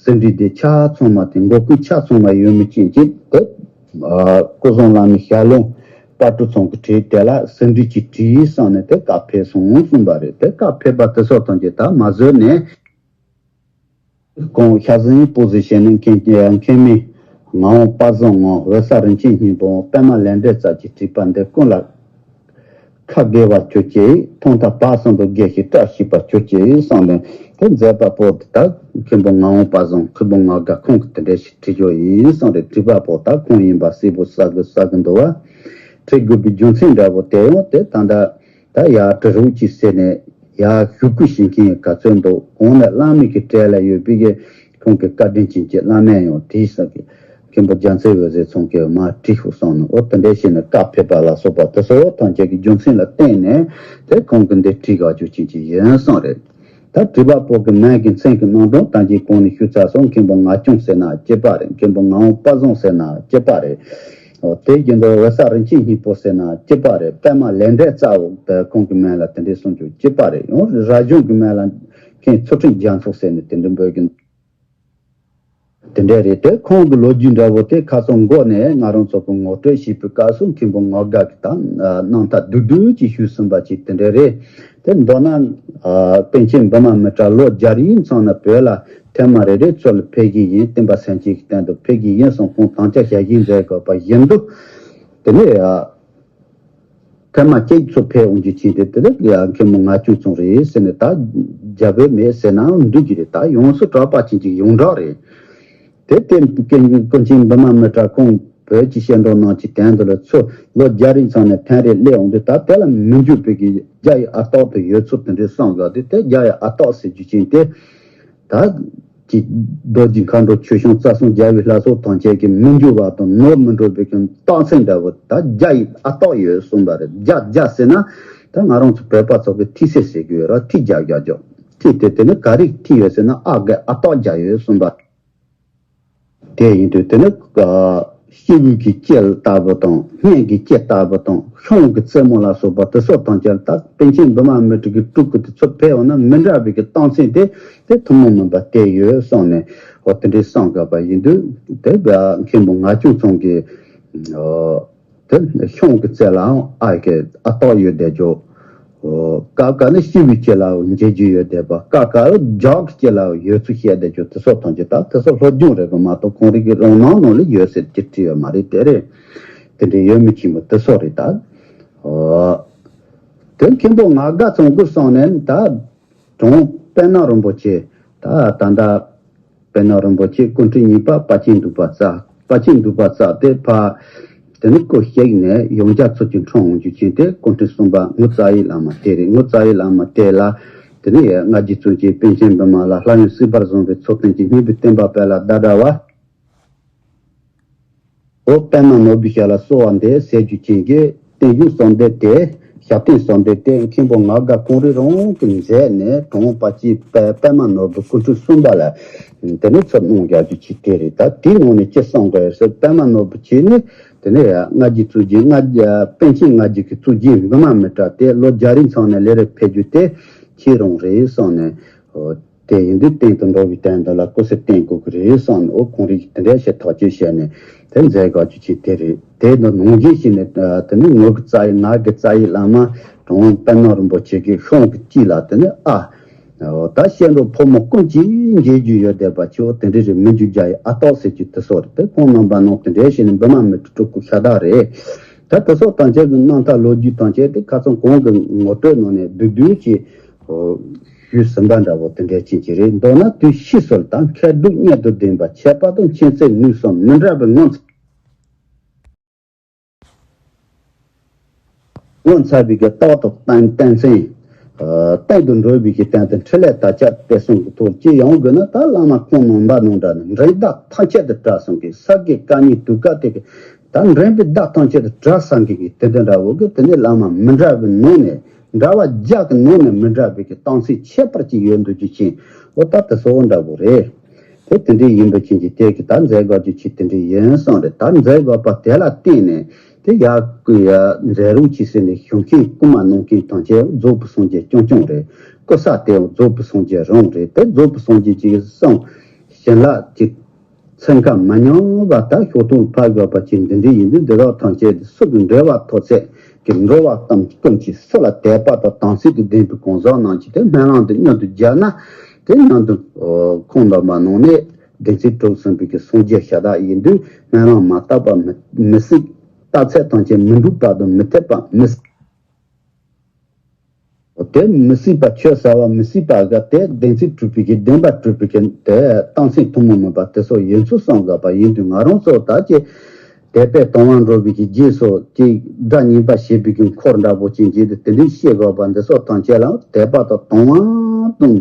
ཟིན་བྲིས་འདི་ཆ་ཚང་མ་དེ་འགོ་ཁུངས་ཆ་ཚང་མ་ཡོད་མི་ཅན་གྱི་དེ། སྐུ་གསུང་བླ་མའི་ཞལ་ལུང་དཔལ་སྤྲུལ་ཚང་གི་བྲིས་དེ་ལ་ཟིན་བྲིས་ཀྱི་བྲིས་བསམ་ནས་དེ་བཀའ་ཕེབས་སོང་གསུངས་པ་རེད། དེ་བཀའ་ཕེབས་པ་དེ་སོགས་དང་གྱི་ད་མ་བཟོད་ནས་ཁོང་ཤ་ཟན་སྤུ་ཟན་བྱས་ནས་མཁན་མི་ངག་དབང་དཔལ་བཟང་ངམ་འོད་གསལ་རིན་ཆེན་སྙིང་པོ་པད་མ་ལས་འབྲས་རྩ་གྱི་བྲིས་པ་འདི་ཀུན་ལ། ཁ་དགེ་བ་གྱུར་ཅིག་ཐོག་མཐའ་བར་གསུམ་དུ་དགེ་ཞིང་བཀྲ་ཤིས་པ་གྱུར་ཅིག་གསུངས་ནས་དེ་མཛད་པ་པོ་དེ་དག་མཁན་པོ་ངག་དབང་དཔལ་བཟང་མཁན་པོ་ངག་དགའ་ཁོང་གིས་དེ་འདྲ་ཞིག་བྲིས་ཡོད་ཡིན་གསུངས་རེད། བྲིས་པ་པོ་དག་ཁོང་ཡིན་པ་གསལ་པོ་གསལ་གི་གསལ་གི་འདུག་བ། བྲིས་དགོས་པའི་རྒྱུ་མཚན་འདྲ་པོ་དེ་ཡང་དེ་ད་ལྟ་ད་ཡར་བྲི་རོགས་ཅིག་ཟེར་ནས་ཡར་ཞུ་སྐུལ་བྱེད་མཁན་ག་ཚོད་འདུག་གོང་ནས་བླ་མའི་གི་གྲལ་ལ་ཡོད་པའི་གི་ཁོང་གི་བཀའ་དྲིན་ཅན་གྱི་བླ་མས་ཡང་དེའི་ས་གི་མཁན་པོ་རྒྱལ་མཚན་འོད་ཟེར་ཚང་གིས་མར་བྲིས་ཤོག་གསུངས་ནས་འོ་དེ་འདྲ་བྱས་ནས་བཀའ་ཕེབས་པ་ལ་སོགས་པ་དེ་ཚོ་ཐམས་ཅད་ཀྱི་རྒྱུ་མཚན་ལ་བརྟེན་ནས་དེ་ཁོང་གིས་འདི་བྲིས་དགོས་རྒྱུ་ཅན་གྱི་ཡིན་གསུངས་རེད། ད་བྲིས་པ་པོ་གི་མིང་གི་མཚན་གྱི་རྣམ་གྲངས་ད་གིན་གོང་ནས་ཞུས་ཚར་སོང་། མཁན་པོ་ངག་སྐྱོང་ཟེར་ན་སྐྱིད་པ་རེད། མཁན་པོ་ངག་དབང་དཔལ་བཟང་ཟེར་ན་སྐྱིད་པ་རེད། འོ་དེ་བཞིན་དུ་འོད་གསལ་རིན་ཆེན་སྙིང་པོ་ཟེར་ན་སྐྱིད་པ་རེད། པད་མ་ལས་འབྲས་རྩ་འོག་ཏུ་ཁོང་གི་མིང་ལ་དེ་འདྲའི་གསུང་རྒྱུ་སྐྱིད་པ་རེད། ཡང་ར་གཞུང་གི་མིང་ལ་མཁན་ཚུལ་ཁྲིམས་རྒྱ་མཚོ་ཟེར་ནས་དེ་འདྲའི་འབོད་ཀྱི་འདུག་དེ་འདྲ་རེད། དེ་ཁོང་གི་ལོ་རྒྱུས་འདྲ་བོ་དེ་ཁ་སང་འགོ་ནས་ང་རང་ཚོ་གི་ངོ་སྤྲོད་བྱས་པའི་སྐབས་སུ་མཁན་པོ་ངག་དགའ་གི་དང་རྣམ་ཐར་བསྡུས་བསྡུས་ཀྱིས་ཞུས་ཟིན་པ་ཅིག་དེ་འདྲ་རེད། དེ་མདོར་ན་པཎ་ཆེན་བི་མ་མི་ཏྲ་ལོ་བརྒྱ་རེའི་མཚམས་ན་བོད་ལ་ཐེངས་མ་རེ་རེ་ཚུར་ལ་ཕེབས་ཀྱི་ཡིན། བསྟན་པ་སངས་རྒྱས་ཀྱི་སྟེང་དུ་ཕེབས་ཀྱི་ཡིན་གསུངས་ཁོང་དམ་བཅའ་བཞག་བཞིན་མཛད་དགོས་པ་བཞིན་དུ། དེ་ནས། ཐེངས་མ་གཅིག་ཚོ་ཕེབས་འོང་རྒྱུ་ཅན་དེ་དེ་ལ་ཡ་མཁན་པོ་ང་ཅུང་ཚང་རེད་ཟེར་ནས། ད་རྒྱ་བོད་མེད་ཟེར་ནའང་འདུག་གི་རེད། ད་ཡོངས་སུ་གྲགས་པ་ཅན་གྱི་ཡོངས་གྲགས་རེད། དེ་དེ་ཀུན་མཁྱེན་བི་མ་མི་ཏྲ་ཁོང་བོད་ཀྱི་བཤད་འགྲོ་ནང་གི་དོན་དུ་ལ་ཚུར་ལོ་བརྒྱ་རིང་ཚང་ནས་ཐེངས་རེ་སླེབས་འོང་དུས། ད་དེ་ལ་མི་འགྱུར་བའི་གི་རྒྱ་ཡི་ཨ་རྟག་ཏུ་ཡོད་ཚུལ་དེ་འདྲའི་གསུངས་དགོས་དུས། དེ་རྒྱ་ཡི་ཨ་རྟག་ཟེར་རྒྱུ་ཅན་དེ། ད་ཀྱི་རྡོ་རྗེ་མཁའ་འགྲོ་ཆོས་སྐྱོང་རྩ་གསུམ་རྒྱལ་བའི་ལྷ་ཚོགས་ཐམས་ཅད་ཀྱིས་མི་འགྱུར་བ་དང་ནོར་མི་འགྲོ་བའི་གི་རྟགས་མཚན་འདྲ་བོ། ད་རྒྱ་ཡི་ཨ་རྟག་ཡོད་གསུངས་པ་རེད། རྒྱ་རྒྱ་ཟེར་ན་ད་ང་རང་ཚོ་བོད་པ་ཚོ་གི་ཐི་སེ་ཟེར་གི་ཡོད་ར། ཐི་རྒྱ་རྒྱ་རྒྱོ། ཐི་དེ་དེ་ནི་ག་རེ་ཐི་ཡོད་ཟེར་ན་ཨ་གི་ཨ་རྟག་རྒྱ་ཡོད་གསུངས་པ། དེ་ཡིན་དུས་དེ་ནི་ཨ་སྐྱེས་བུ་གི་སྐྱེ་ལྟ་བུ་དང་། སྔོན་གྱི་སྐྱེ་ལྟ་བུ་དང་། ཤོང་གི་རྩེ་མོ་ལ་སོགས་པ་དེ་སོགས་ཐམས་ཅད་ལ། ད་པཎ་ཆེན་བི་མ་མི་ཏྲ་གི་སྤྲུལ་སྐུ་དེ་ཚོ་ཕེབས་འོང་ན་མི་འདྲ་བའི་གི་རྟགས་མཚན་དེ་དེ་ཐུན་མོང་མིན་པ་དེ་ཡོད་གསུངས་ནས། འོ་དེ་འདྲའི་གསུངས་དགོས་པ་ཡིན་དུས། དེ་མཁན་པོ་ང་ཅུང་ཚང་གི་ཨ་དེ་ཤོང་གི་རྩེ་ལའང་ཨ་གི་ཨ་རྟག་ཡོད་བསྡད་ཅོག། ཨོ། ཀ་ཀ་ནི་སྐྱེས་བུའི་སྐྱེ་ལའོ་འབྱེད་རྒྱུ་ཡོད་བསྡད་པ། ཀ་ཀ་ལ་རྒྱ་གི་སྐྱེ་ལའོ་ཡོད་ཚུལ་བཤད་བསྡད་རྒྱུ་དེ་སོགས་ཐམས་ཅད། ད་དེ་སོགས་སློབ་སྦྱོང་རེད་པ་མ་གཏོགས་ཁོང་རང་གི་རང་སྣང་ནང་ལ་ཡོད་ཟེར་གྱི་བྲིས་ཡོད་མ་རེད། དེ་རེད། དེ་འདྲའི་ཡོད་མི་ཆེན་པོ་དེ་སོགས་རེད། ད་ཨོ། དེ་མཁན་པོ་ང་དགའ་ཚང་གི་གསུངས་ནས། ད་གྲོང་པདྨ་རིན་པོ་ཆེ། ད་ད་ལྟ་པདྨ་རིན་པོ་ཆེ་སྐུ་ཕྲེང་གཉིས་པ་དཔལ་ཆེན་འདུས་པ་རྩ། དཔལ་ཆེན་འདུས་པ་རྩ་དེ་ཕ། དེ་ནི་སྐུ་གཤེགས་ནས་ཡང་བསྐྱར་ཚུར་ཅིག་འཁྲུངས་འོང་རྒྱུ་ཅན་དེ་སྐུ་ཕྲེང་གསུམ་པ་ངུ་ཙཱ་ཡི་བླ་མ་དེ་རེད། ངུ་ཙཱ་ཡི་བླ་མ་དེ་ལ་དེ་ནི་སྔ་རྗེས་གཙུག་རྒྱན་པཎ་ཆེན་བི་མ་ལ། ལྷ་ཡུམ་སྲིད་པར་བཟུང་བའི་ཚོགས་རྟེན་གྱི་སྙིང་པོའི་བསྟན་པ་སྤེལ་ལ་ཟླ་གྲགས་པ། འོ་པདྨ་ནོར་བུའི་ཞལ་ལ་གསོལ་བ་འདེབས་ཟེར་རྒྱུ་ཅན་གྱི་བརྟན་བཞུགས་གསོལ་འདེབས་དེ། ཞབས་བརྟན་གསོལ་འདེབས་དེ་མཁན་པོ་ང་དགའ་ཁོང་རང་རང་གི་མཛད་ནས་གྲོང་པ་ཅིག་པད་པདྨ་ནོར་བུ་སྐུ་ཕྲེང་གསུམ་པ་ལ་དེ་ནས་ཚུར་གནང་རྒྱག་རྒྱུ་ཅིག་དེ་རེད། ད་དེའི་ངོས་ནས་ཅི་གསུང་དགོས་ཟེར། པདྨ་ནོར་བུ་ཆེ་ནི་དེ་ནས་སྔ་རྗེས་གཙུག་རྒྱན། སྔ་རྗེས་པཎ་ཆེན་སྔ་རྗེས་ཀྱི་གཙུག་རྒྱན་བི་མ་མི་ཏྲ་དེ་ལོ་བརྒྱ་རིང་ཚང་ནས་སླེབས་རེ་ཕེབས་རྒྱུ་དེ་ཁྱེད་རང་རེད་གསུངས་ནས། འོ། དེ་ཡིན་དུས་རྟེན་དུ་འགྲོ་བའི་དོན་དུ་ལ་སྐུ་ཚེ་བརྟན་དགོས་ཀྱི་རེད་གསུངས་ནས། འོ་ཁོང་རིགས་དེ་འདྲ་ཞིག་ཐག་གཅོད་བྱས་ནས་དེ་མཛད་དགོས་རྒྱུ་ཅིག་དེ་རེད། དེ་ནི་ནང་བཞིན་ཞིག་ནས་དེ་ནི་ངུ་གི་རྩ་ཡི་ང་གི་རྩ་ཡི་བླ་མ་གྲོང་པདྨ་རིན་པོ་ཆེ་གི་ཤོང་གི་དཀྱིལ་ལ་དེ་ནི་ཨ། འོ་ད་བཤད་འགྲོ་ཕོ་མོ་ཀུན་གྱིས་མཇལ་རྒྱུ་ཡོད་བསྡད་པ་ཆེ་བོ་དེ་འདྲ་རེད། མི་འགྱུར་རྒྱ་ཡི་ཨ་རྟག་ཟེར་རྒྱུ་དེ་སོགས་རེད། དེ་ཁོང་རྣམ་པ་ནང་དེ་འདྲ་ཞིག་ནས་བི་མ་མི་ཏྲ་སྤྲུལ་སྐུ་ཤ་སྟག་རེད། ད་དེ་སོགས་ཐམས་ཅད་ཀྱི་རྣམ་ཐར་ལོ་རྒྱུས་ཐམས་ཅད་དེ་ཁ་སང་གོང་གི་ངོ་སྤྲོད་ནང་ནས་བསྡུས་བསྡུས་ཀྱིས་ཞུས་ཟིན་པ་འདྲ་བོ་དེ་འདྲ་ཅན་གྱི་རེད། མདོར་ན་དུས་ཕྱིས་སུ་ད་མཁས་གྲུབ་གཉེན་དུ་ལྡན་པ། ཁྱད་པར་དུ་མཁྱེན་བརྩེ་ནུས་གསུམ་མི་འདྲ་བའི་ངོ་མཚར། ངོ་མཚར་བའི་གི་རྟགས་དང་བསྟན་བསྟན་འཛིན། ཨ་བསྟན་དུ་འགྲོ་བའི་གི་སྟེང་དུ་འཕྲིན་ལས་དར་ཁྱབ་སྤེལ་གསུམ་གྱི་ཐོག་ཅི་ཡོང་དགོས་ན། ད་བླ་མ་ཁོང་རྣམ་པ་ནང་འདྲ་ནི་འགྲན་ཟླ་ཐམས་ཅད་དུ་གྲགས་སོང་གི་ས་དགེ་བཀའ་རྙིང་དུས་སྐབས་དེ་གི་ད་འགྲན་པའི་ཟླ་ཐམས་ཅད་དུ་གྲགས་སོང་གི་གི་དེ་འདྲ་འདྲ་བོ་གི་དེ་ནི་བླ་མ་མི་འདྲ་བའི་ནང་ནས་འདྲ་བ་བརྒྱ་གི་ནང་ནས་མི་འདྲ་བའི་གི་རྟགས་མཚན་ཁྱད་པར་ཅིག་ཡོད་འདུག་རྒྱུ་ཅན། འོ་ད་དེ་སོགས་འདྲ་བོ་རེད། དེ་དེ་འདྲའི་ཡིན་པ་ཅན་གྱི་དེ་གི་ད་མཛད་དགོས་རྒྱུ་ཅིག་དེ་འདྲའི་ཡིན་གསུངས་རེད། ད་མཛད་དགོས་པ་དེ་ལ་བརྟེན་ནས་དེ་ཡ་ཀུ་ཡ་མཛད་རུང་ཅི་ཟེར་ནས་ཞུ་མཁན་རྐུན་མ་གནང་མཁན་ཐམས་ཅད་རྫོགས་པའི་སངས་རྒྱས་རྐྱང་རྐྱང་རེད། རྐུ་ས་དེ་རྫོགས་པའི་སངས་རྒྱས་རང་རེད། དེ་རྫོགས་པའི་སངས་རྒྱས་ཀྱི་གསུང་བྱིན་རླབས་ཀྱི་ཚན་ཁ་མ་མྱོང་བ་ད་ཤོག་ཐོག་ཕབ་དགོས་པ་ཅིག་འདི་འདྲའི་ཡིན་དུས། འདི་དག་ཐམས་ཅད་དེ་སུ་གི་འབྲེལ་བ་ཐོགས་ཚད་ཀྱི་འགྲོ་བ་ཀུན་ཀུན་གྱི་སུ་ལ་དད་པ་དང་དམ་ཚིག་ཏུ་ལྡན་པའི་གང་ཟག་རྣམས་ཀྱིས་དེ་སྨོན་ལམ་དེ་མཉམ་དུ་རྒྱབ་ན། དེ་མཉམ་དུ་ཁོང་རྣམ་པ་ནང་ནས་བདེན་ཚིག་གྲུབ་ཟིན་པའི་གི་སངས་རྒྱས་ཤ་སྟག་ཡིན་དུས་སྨོན་ལམ་མ་བཏབ་པ་མི་མི་སྲིད། རྟགས་ཚད་ཐམས་ཅད་མི་འགྲུབ་པ་དང་མི་འཐད་པ་མི་སྲིད། དེ་མི་སྲིད་པ་ཆོས་ཟབ་པ་མི་སྲིད་པ་ག་དེ་བདེན་ཚིག་གྲུབ་པའི་གི་བདེན་པ་གྲུབ་པའི་གི་དེ་རྟགས་མཚན་ཐུན་མོང་མིན་པ་དེ་སོགས་ཡིན་ཚུལ་གསུང་དགོས་པ་ཡིན་དུས། ང་རང་ཚོ་ད་ཅི་དད་པས་དང་བ་འགྲོ་བའི་གི་རྗེས་སུ་ཅིག་དགྲ་གཉེན་པ་བྱེད་པའི་གི་འཁོར་འདྲ་པོ་ཅིག་འགྱེད་དེ་དེ་འདྲའི་བཤད་དགོས་པ་འདི་སོགས་ཐམས་ཅད་ལ་དད་པ་དང་དང་བ་དང་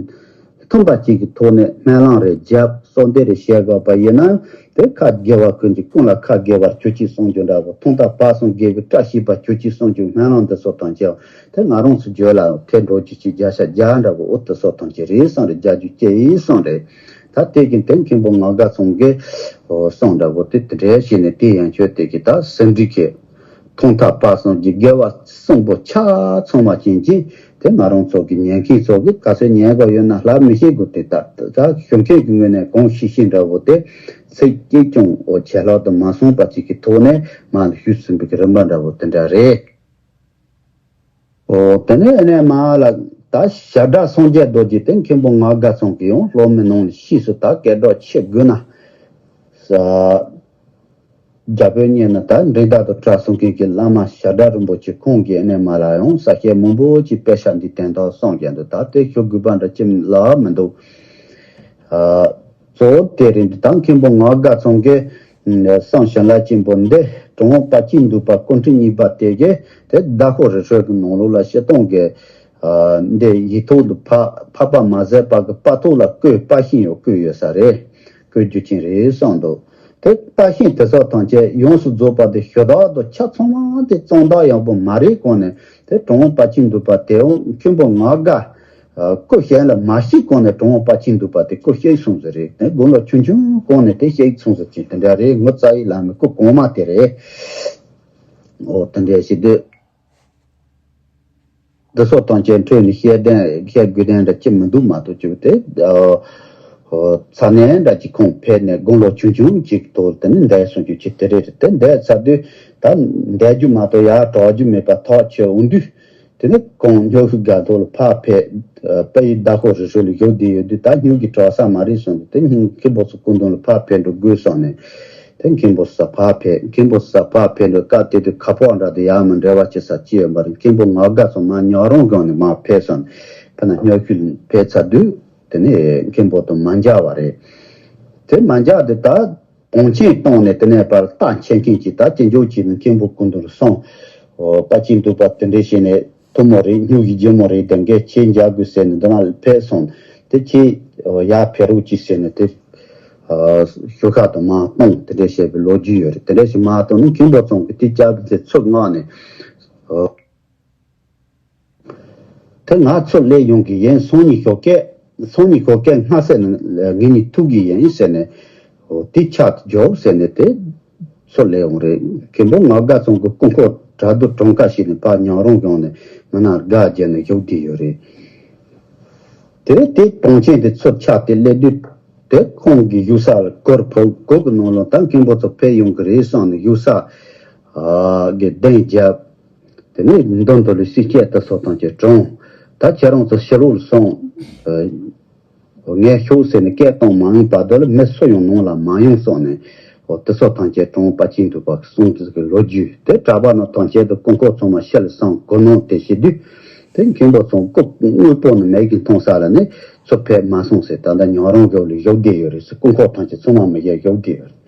མཐུན་པ་ཅིག་གི་ཐོག་ནས་སྨོན་ལམ་རེ་བརྒྱབ། གསོལ་འདེབས་རེ་བྱེད་དགོས་པ་ཡིན་ན། དེ་ཁ་དགེ་བ་ཀུན་གྱི་ཀུན་ལ་ཁ་དགེ་བར་གྱུར་ཅིག་གསུང་རྒྱུ་འདྲ་པོ། ཐོག་མཐའ་བར་གསུམ་དགེ་བའི་བཀྲ་ཤིས་པར་གྱུར་ཅིག་གསུང་རྒྱུ་སྨོན་ལམ་འདི་སོགས་ཐམས་ཅད་དེ་ང་རང་ཚོ་རྒྱུད་ལ་ཐེབས་འགྲོ་རྒྱུ་ཅིག་བརྒྱ་ཆ་བརྒྱ་འདྲ་པོ་འོ་དེ་སོགས་ཐམས་ཅད་རེད་གསུངས་རེད། རྒྱག་རྒྱུ་ཅི་ཡིན་གསུངས་རེད། ད་དེ་གི་དེ་མཁན་པོ་ང་དགའ་ཚང་གིས་གསུངས་འདྲ་པོ་དེ་དེ་འདྲ་བྱས་ནས། དེ་ཡན་ཆོད་དེ་གི་ད་ཟིན་བྲིས་ཀྱི་ཐོག་མཐའ་བར་གསུམ་གྱི་དགེ་བ་གསུམ་པོ་ཆ་ཚང་བ་ཅན་གྱི་དེ་ང་རང་ཚོ་གི་ཉན་མཁན་ཚོ་གི་ག་ཚོད་ཉན་དགོས་ཡོད་ན་ལབ་མི་ཤེས་དགོས། དེ་ལྟར་ད་ཞུ་མཁན་གྱི་ངོས་ནས་གང་ཤེས་ཤེས་འདྲ་པོ་དེ་ཚིག་གཅིག་ཀྱང་འོ་ཆད་ལྷག་ཏུ་མ་སོང་བ་ཅིག་གི་ཐོག་ནས་མར་ཞུས་ཟིན་པའི་གི་རིམ་པ་འདྲ་པོ་དེ་འདྲ་རེད། འོ་དེ་ནས་ཨ་ནེ་མ་ལ་ད་ཞབས་དྲག་སངས་རྒྱས་རྡོ་རྗེ་དེ་མཁན་པོ་ང་དགའ་ཚང་གི་ཡང་སློབ་མའི་ནང་ནས་ཕྱིས་སུ་ད་སྐད་གྲགས་ཆེ་དགོས་ན། ས། རྒྱ་བོད་གཉིས་ནི་ད་འགྲན་ཟླ་དང་བྲལ་སོང་མཁན་གྱི་བླ་མ་ཞྭ་སྒྲ་རིན་པོ་ཆེ་ཁོང་གིས་ཨ་ནེ་མ་ལ་ཡང་ས་སྐྱ་མང་པོ་ཅིག་དཔེ་ཆ་འདི་དོན་དག་གསུངས་ཀྱང་འདུག་ད་དེ་ཤོད་དགོས་པ་འདྲ་ཅི་ལ་མི་འདུག་ཨ། གཙོ་བོ་དེ་རིང་འདི་ད་མཁན་པོ་ངག་དགའ་ཚང་གི་གསུང་བྱིན་རླབས་ཆེན་པོ་འདི་གྲུབ་དབང་དཔལ་གྱིས་འདུལ་བ་སྐུ་ཕྲེང་གཉིས་པ་དེ་གའི་དེ་ཟླ་ཤོག་རི་ཁྲོད་ཀྱི་ནང་ལོགས་ལ་སྤྱིར་བཏང་གི་ཨ། འདི་ཡིག་ཐོག་ཏུ་ཕ་ཕ་པ་མ་ཟད་པ་གི་དཔའ་ཐོག་ལ་བཀོད་དཔའ་ཤིང་ཡང་བཀོད་ཡོད་ས་རེད། བཀོད་རྒྱུ་ཅན་རེད་གསུངས་འདུག་དེ་དཔའ་ཤིང་དེ་ཚོ་ཐམས་ཅད་ཡོངས་སུ་རྫོགས་པ་དེ་ཞུ་དག་དང་ཆ་ཚང་མ་དེ་གཙང་དག་ཡག་པོ་མ་རེད་གོང་ནས་དེ་གྲུབ་དབང་དཔལ་གྱིས་འདུལ་བ་དེའང་མཁན་པོ་ངག་དགའ་སྐུ་གཞན་ལ་མ་ཞུས་གོང་ནས་གྲུབ་དབང་དཔལ་གྱིས་འདུལ་བ་དེ་སྐུ་གཤེགས་སོང་ཟེར་རེད། དེ་དགུང་ལོ་ཆུང་ཆུང་གོང་ནས་དེ་གཤེགས་སོང་ཟེར་གྱི་དེ་འདྲ་རེད། ངོ་ཙཱ་བའི་བླ་མའི་སྐུ་གོང་མ་དེ་རེད། འོ་དེ་འདྲ་ཞིག་འདུག་འདི་ཚོ་དང་ཅན་འཕྲོས་ནས་བཤད་དོན་བཤད་དགོས་དོན་འདྲ་ཅི་མི་འདུག་མ་གཏོགས་ཅིག་དེ་ཚ་ནན་འདྲ་ཅིག་ཁོང་ཕེབས་ནས་དགུང་ལོ་ཆུང་ཆུང་ཅིག་ཐོག་དེ་ནི་འདས་སོང་རྒྱུ་ཅིག་དེ་རེད། དེ་འདས་ཚར་དུས་ད་འདས་རྒྱུ་མ་གཏོགས་ཡར་གྲགས་རྒྱུ་མེད་པ་ཐག་ཆོད་འོང་དུས། དེ་ནི་ཁོང་སྨྱོ་ཤུལ་སྒར་ཐོག་ལ་ཕར་ཕེབས། དཔལ་ཡུལ་ཟླ་ཤོག་རི་ཁྲོད་ལ་བཞུགས་བསྡད་ཡོད་དུས་ད་སྨྱོ་གི་གྲགས་ས་མ་རེད་གསུངས་ཏེ་དེ་སྙིང་མཁན་པོ་ཚོ་སྐུ་མདུན་ལ་ཕར་ཕེབས་འགྲོ་དགོས་གསུངས་ནས། དེ་མཁན་པོ་ས་ཕར་ཕེབས། མཁན་པོ་ས་ཕར་ཕེབས་འགྲོ་སྐབས་དེ་དུས་ཁ་ཕོག་འདྲ་དེ་ཡར་མི་འབྲེལ་བ་བྱེད་ས་ཅི་ཡོད་པ་རེད། མཁན་པོ་ངག་དགའ་ཚང་མ་ཉག་རོང་སྒང་ནས་མར་ཕེབས་སོང་། ཕ་ན་སྨྱོ་ཤུལ་ཕེབས་ཚར་དུས་དེ་ནས་མཁན་པོ་དང་མ་མཇལ་བ་རེད། དེ་མ་མཇལ་དུས་ད་བང་ཆེན་བཏང་ནས་དེ་ནས་ཕར་རྟ་འཁྱེར་མཁན་གྱིས་ད་ཅི་འཇོག་བྱས་ནས་མཁན་པོ་སྐུ་མདུན་ལ་སོང་། དཔལ་གྱིས་འདུལ་བ་དེ་འདྲས་བྱས་ནས་ཐུ་མོ་རེད། སྨྱོ་གི་ཇོ་མོ་རེད། དེ་འགས་ཁྱེད་མཇལ་དགོས་ཟེར་ནས་འདི་ན་ཕེབས་སོང་། དེ་ཁྱེད་ཡར་ཕེབས་རོགས་གྱིས་ཟེར་ནས་དེ་ཞོ་ཁ་དང་མར་བཏང་། དེ་འདྲས་བྱས་པའི་ལོ་རྒྱུས་ཡོད་རེད། དེ་འདྲས་ཞིག་མར་བཏང་ནས་མཁན་པོ་ཚང་གིས་དེ་སྐྱབས་དེ་ཚུར་མངགས་ནས། དེ་ང་ཚུར་སླེབས་ཡོང་གི་ཡིན། སང་ཉིན་ཞོགས་ཀས་སང་ཉིན་ཞོགས་ཀས་སྔ་ས་ནས་ངེད་གཉིས་ཐུག་གི་ཡིན་ཟེར་ནས། འོ་དེ་ཆ་འཇོག་ཟེར་ནས་དེ་ཚུར་སླེབས་ཡོང་རེད། མཁན་པོ་ངག་དགའ་ཚང་གི་སྐུ་འཁོར་གྲྭ་རྡོ་གྲངས་ཀ་ཞིག་ནས་ཕར་ཉག་རོང་སྒང་ནས་མི་ནག་སྒར་བརྒྱབ་ནས་བཞུགས་བསྡད་ཡོད་རེད། དེ་རེད། དེ་བང་ཆེན་དེ་ཚུར་ཆགས་ཏེ་སླེབས་དུས་དེ་ཁོང་གི་བཞུགས་ས་ལ་གུར་ཕུབ། གུར་གི་ནང་ལ་ད་མཁན་པོ་ཚོ་ཕེབས་ཡོང་གི་རེད་བསམ་ནས་བཞུགས་ས་གི་གདན་བརྒྱབ། དེ་ནས་མདུན་དུ་ལ་སྲིད་སྐྱེས་དེ་ཚོ་དང་བཅས་དྲངས། ད་ཁྱེད་རང་ཚོ་ཕྱི་ལོགས་ལ་སོང་། ངས་ཤོག་ཟེར་ནས་སྐད་བཏང་མ་ཡིན་པ་དེ་ལ་མི་སུ་ཡང་ནང་ལ་མ་ཡོང་སོང་ནས། འོ་དེ་ཚོ་དང་བཅས་དྲངས། དཔལ་གྱིས་འདུལ་བ་གསུང་དེ་གི་ལོ་རྒྱུས་དེ་གྲྭ་པ་ནང་དང་བཅས་དུ་སྐུ་འཁོར་ཚང་མ་ཕྱི་ལ་སོང་། གོ་ནོར་དེ་བྱེད་དུས་དེ་མཁན་པོ་ཚང་སྐུ་དངོས་པོ་ནི་མེད་ཀྱི་མཐོང་ས་ལ་ནི་ཚུར་ཕེབས་མ་སོང་ཟེར། ད་ལྟ་ཉག་རོང་སྒར་ལ་བཞུགས་བསྡད་ཡོད་རེད་ཟེར། སྐུ་འཁོར་ཐམས་ཅད་ཚང་མ་མི་ཡར་བཞུགས་བསྡད་ཡོད་རེད།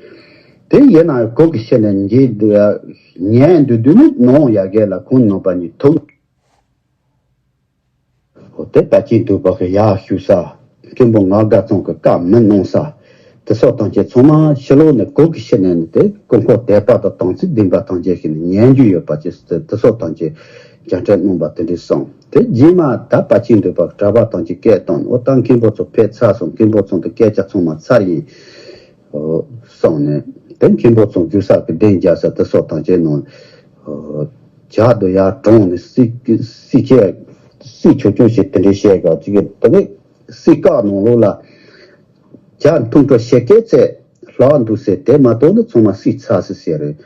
དེ་ཡིན་ན་གོ་གི་ཤེས་ནས་འགྱེལ་ཉན་འདུག་དུས་ནི་ནང་ཡ་གས་ལ་ཁོང་རྣམ་པ་གཉིས་ཐུག་འོ་དེ་དཔལ་གྱིས་འདུལ་བ་གི་ཡར་བཞུགས་ས། མཁན་པོ་ངག་དགའ་ཚང་གི་བཀའ་མི་གནང་ས། དེ་སོགས་དང་བཅས་ཚང་མ་ཕྱི་ལོགས་ནས་གོ་གི་ཤེས་ནས་ནི་དེ་སྐུ་འཁོར་དད་པ་དང་དམ་ཚིག་ལྡན་པ་ཐམས་ཅད་ཞིག་ནི་ཉན་རྒྱུ་ཡོད་པ་ཅིག་དེ་སོགས་དང་བཅས་མཇལ་འཕྲད་གནང་པ་དེ་འདྲ་སོང་། དེ་རྗེས་མ་ད་དཔལ་གྱིས་འདུལ་བ་གི་གྲྭ་པ་དང་བཅས་སྐད་བཏང་ནས། འོ་ད་མཁན་པོ་ཚོ་ཕེབས་ཚར་སོང་། མཁན་པོ་ཚང་དུ་སྐད་ཆ་ཚང་མ་ཚར་ཡིན། གསུངས་ནས་དེ་མཁན་པོ་ཚང་བཞུགས་ས་གི་གདན་རྒྱག་ས་དེ་སོགས་དང་བཅས་ནང་ཇག་དུ་ཡར་དྲངས་ནས་སྲིད་སྲིད་ཆེ་སྲིད་ཆོག་ཆོག་ཞིག་དེ་འདྲའི་བཤད་ག་ཅིག་གི་དེ་ནས་སྲིད་བཀའ་ནང་ལོགས་ལ་ཇག་འཐུང་འཕྲོ་ཞེ་སྐད་ཚད་ལྷག་འདུག་ཟེར། དེ་མ་གཏོགས་ནི་ཚང་མ་སྲིད་ཚར་ཟེར་ཟེར་རེད།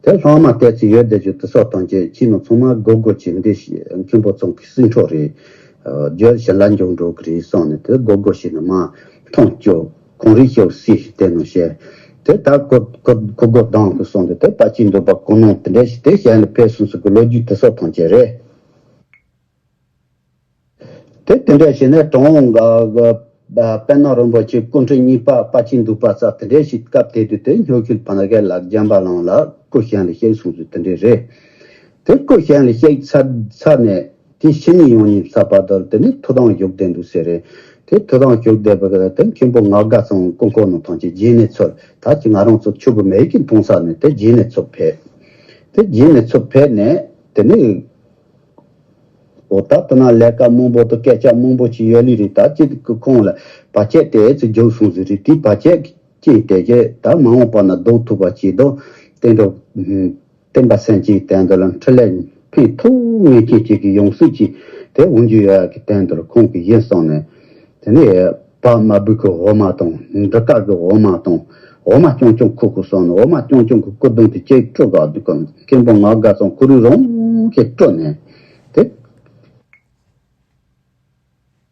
དེ་ལྷག་མ་གཏད་ཚིག་ཡོད་བསྡད་རྒྱུ་དེ་སོགས་དང་བཅས་ཁྱི་ནང་ཚང་མ་སྒོར་སྒོར་བྱས་འདི་མཁན་པོ་ཚང་གི་སྲིད་འཕྲོག་རེད། རྒྱུ་ཞི་ལ་འཇོག་འགྲོ་གི་རེད་གསུངས་ནས་དེ་སྒོར་སྒོར་བྱས་ནས་མར་འཐུང་བཅུག་ཁོང་རིགས་ཤོག་སྲིད་དེ་ནང་བཤད། དེ་ལྟར་ཁོ་ཁོ་ཁོ་སྒོ་བསྡམས་ཏེ་སོང་སྟེ་དེ་དཔལ་གྱིས་འདུལ་བ་གོ་ནོ་དེ་འདྲ་ཞིག་དེ་གཞན་ལ་ཕེབས་སོང་ཟེར་གི་ལོ་རྒྱུས་དེ་སོགས་ཐམས་ཅད་རེད། དེ་དེ་འདྲ་བྱས་ནས་གྲུབ་དབང་གི་དཔལ་ནོར་རིན་པོ་ཆེ་སྐུ་ཕྲེང་གཉིས་པ་དཔལ་གྱིས་འདུལ་བ་ས་དེ་འདྲ་ཞིག་སྐབས་དེ་དུས་དེ་སྨྱོ་ཤུལ་ཕ་ན་གའི་ལ་རྒྱན་པ་ལང་ལ་སྐུ་གཞན་ལ་གཤེགས་སོང་ཟེར་དེ་འདྲ་རེད། དེ་སྐུ་གཞན་ལ་གཤེགས་ཚར་ཚར་ནས། དེ་ཕྱི་ཉིན་ཡང་ཉིན་གསར་པ་དེར་དེ་ནི་ཐུགས་དམ་བཞུགས་བསྡད་འདུག་ཟེར་རེད། དེ་ཐུགས་དམ་བཞུགས་བསྡད་པ་གི་དེ་མཁན་པོ་ངག་དགའ་ཚང་སྐུ་འཁོར་ནང་ཐམས་ཅད་རྗེས་ནས་ཚུར་ད་ཅི་ང་རང་ཚོ་ཆུ་བུ་མེད་ཀྱི་མཐོང་ས་ནས་དེ་རྗེས་ནས་ཚུར་ཕེབས། དེ་རྗེས་ནས་ཚུར་ཕེབས་ནས་དེ་ནི་འོ་ད་དེ་ན་ལས་ཀ་མང་པོ་དང་སྐད་ཆ་མང་པོ་ཅིག་ཡོད་ལི་རེད། ད་ཅི་ཁོང་ལ་བར་ཆད་དེ་ཨེ་ཙི་རྒྱུགས་སོང་ཟིག་རེད། དེ་བར་ཆད་ཅི་དེ་གས་ད་མ་འོངས་པ་ན་ཟློག་ཐུབ་པ་ཅིག་དང་བསྟན་འགྲོ། བསྟན་པ་སེམས་ཅན་གྱི་དོན་དུ་ལ་འཕྲིན་ལས་ཕན་ཐོགས་ངེས་ཅན་ཅིག་གི་ཡང་སྲིད་ཅིག་དེ་འོང་རྒྱུ་ཡོད་ཀྱི་དོན་དུ་ལ་ཁོང་གིས་ཡིན་གསུངས་ནས། དེ་ནས་བ་མ་བུ་གི་འོ་མ་དང་འབྲུ་དཀར་གི་འོ་མ་དང་འོ་མ་རྐྱང་རྐྱང་ཁུག་ཁུག་གསུངས་ནས། འོ་མ་རྐྱང་རྐྱང་གི་སྐུ་གདུང་དེ་ཅིག་དཀྲོལ་ག་འདུག་གམ། མཁན་པོ་ངག་དགའ་ཚང་ཁོ་རང་རང་གིས་དཀྲོལ་ནས་དེ།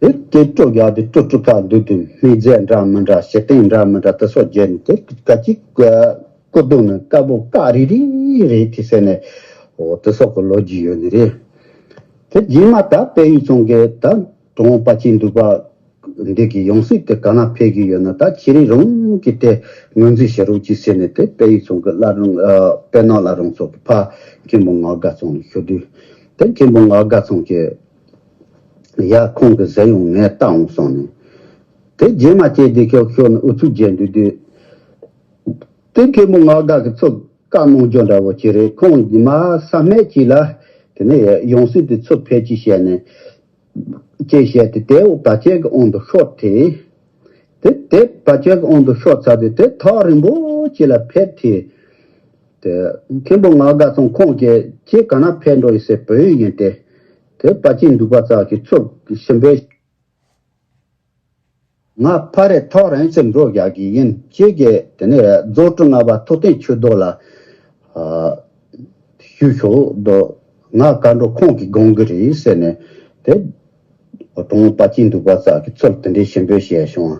དེ་སྐད་སྤྲོ་རྒྱག་དེ་སྤྲོ་སྤྲོ་ཁ་འདུག་དུས་སྨན་རྫས་འདྲ་མི་འདྲ་ཞི་སྟེང་འདྲ་མི་འདྲ་དེ་སོགས་བརྒྱབ་ནས་དེ་ག་ཅིག་ག་ སྐུ་གདུང་ནི་དཀར་པོ་དཀར་རིལ་རིལ་རེད་དེ་ཟེར་ནས། འོ་དེ་སོགས་ཀྱི་ལོ་རྒྱུས་ཡོད་ནི་རེད། དེ་རྗེས་མ་ད་དཔལ་ཡུལ་ཚང་གི་ད་གྲུབ་དབང་དཔལ་སྐྱེས་འདུས་པ་འདི་གི་ཡང་སྲིད་དེ་ག་ན་ཕེབས་ཀྱི་ཡོད་ན། ད་ཁྱེད་རང་རང་གིས་དེ་ངོས་འཛིན་བྱེད་རོགས་གྱིས་ཟེར་ནས། དེ་དཔལ་ཡུལ་ཚང་གི་བླ་བྲང་ཨ་དཔལ་ནག་བླ་བྲང་ཚོགས་པའི་ཕ་མཁན་པོ་ངག་དགའ་ཚང་ལ་ཞུ་དུས། དེ་མཁན་པོ་ངག་དགའ་ཚང་གིས་ཡ་ཁོང་གི་ཟེར་ཡོང་ངས་བལྟ་འོང་གསུངས་ནས། དེ་རྗེས་མ་བྱས་དེ་ཁྱོད་ཁྱོད་ནི་ཨུ་ཚུགས་རྒྱས་འདུག་དུས། དེ་མཁན་པོ་ངག་དགའ་གི་ཚུར་བཀའ་གནང་རྒྱུ་འདྲ་བོ་ཅིག་རེད། ཁོང་ཉི་མ་ས་མེད་ཅིག་ལ་དེ་ནས་ཡང་སྲིད་དེ་ཚུར་ཕེབས་ཅིག་བཤད་ནས། ཅེས་བཤད་དེ་དེ་འོག་བར་ཆད་ཀྱི་དབང་དུ་ཤོར་ཏེ། དེ་དེ་བར་ཆད་ཀྱི་དབང་དུ་ཤོར་ཚར་དུས། དེ་ཐག་རིང་པོ་ཅིག་ལ་ཕེབས་དེ། དེ་མཁན་པོ་ངག་དགའ་ཚང་ཁོང་གིས་ཁྱེད་ག་ན་ཕེབས་འགྲོ་ཡི་ཟེར་བོས་ཡིན་ཏེ། དེ་དཔལ་སྐྱེས་འདུས་པ་ཚང་གིས་ཚུར་ཞིམ་པའི། ང་ཕ་རེ་ཐག་རིང་ཙམ་འགྲོ་བཞག་གི་ཡིན། ཁྱེད་ཀྱིས་དེ་ནས་རྫོགས་སྤྲུལ་ལྔ་པ་ཐུབ་བསྟན་ཆོས་རྡོར་ལ་ཨ་ཞུ་ཤོག་དོ། ང་ག་འགྲོ་ཁོང་གིས་དགོངས་ཀྱི་རེད་ཟེར་ནས། དེ་གྲུབ་དབང་དཔལ་སྐྱེས་འདུས་པ་ཚང་གིས་ཚུར་དེ་འདྲའི་ཞིམ་པོ་བཤད་བྱུང་།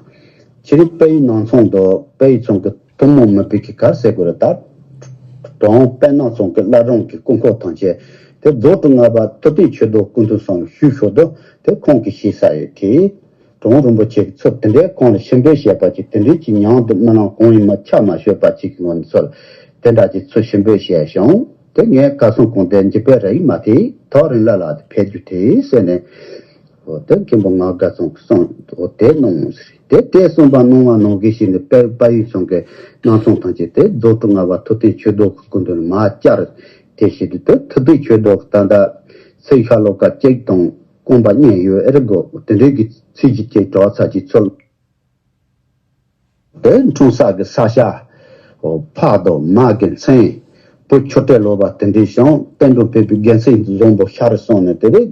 ཕྱི་རིག་དཔལ་ཡུལ་ནང་ཚང་དུ་དཔལ་ཡུལ་ཚང་གི་ཐུན་མོང་མི་སྤེལ་གྱི་ག་ཟེར་དགོས་རེད། ད་གྲུབ་དབང་དཔལ་ནག་ཚང་གི་བླ་བྲང་གི་སྐུ་འཁོར་ཐམས་ཅད་དེ་རྫོགས་སྤྲུལ་ལྔ་པ་ཐུབ་བསྟན་ཆོས་རྡོར་སྐུ་མདུན་སོང་ཞུ་ཤོག་དོ། དེ་ཁོང་གིས་ཤེས་ས་ཡོད་དེ། གྲུབ་དབང་རིན་པོ་ཆེ་གིས་ཚུར་དེ་འདྲའི་ཁོང་ལ་ཞིམ་པོ་བཤད་པ་ཅིག་དེ་འདྲའི་ཅིག་མྱང་དུ་སྨོན་ལམ་གང་ཡིན་མ་ཆ་མ་ཤོད་པ་ཅིག་གི་ངོ་ནས་ཚུར་དེ་འདྲ་ཅིག་ཚུར་ཞིམ་པོ་བཤད་བྱུང་། དེ་ངས་ག་སོང་གང་དེ་འཇིགས་པའི་ར་ཡིག་མ་དེ་ཐག་རིང་ལ་ལ་དེ་ཕེབས་རྒྱུ་དེ་ཟེར་ནས། འོ་དེ་མཁན་པོ་ངག་དགའ་ཚང་གིས་གསུངས། འོ་དེ་གནང་ཟེར། དེ་དེ་གསུངས་པ་གནང་བ་ནང་བཞིན་བྱས་ནས་དཔལ་དཔལ་ཡུལ་ཚང་གི་ནང་ཚང་ཐམས་ཅད་དེ་རྫོགས་སྤྲུལ་ལྔ་པ་ཐུབ་བསྟན་ཆོས་རྡོར་གྱི་སྐུ་མདུན་ལ་མར་བཅར། དེ་བྱས་དུས་དེ་ཐུབ་བསྟན་ཆོས་རྡོར་གྱིས་ད་ལྟ་ཚེས་ཤར་ལྷོ་ཁ་གཅིག་དང་རྐང་པ་གཉིས་ཡོད་ཨེ་རེད་གོ། དེ་འདྲའི་གི་ཚིག་གཅིག་གཅིག་གྲགས་ཚར་གྱི་ཚུལ། དེ་འཁྲུངས་ས་གི་ས་ཆ་ཕག་དང་མ་གི་མཚན། བུ་ཆོས་སྒྲོན་ལོ་པ་དེ་འདྲའི་བྱུང་། བསྟན་འགྲོ་ཕེབས་པའི་དགེ་མཚན་བཟང་པོ་ཤར་སོང་ནས། དེ་བས་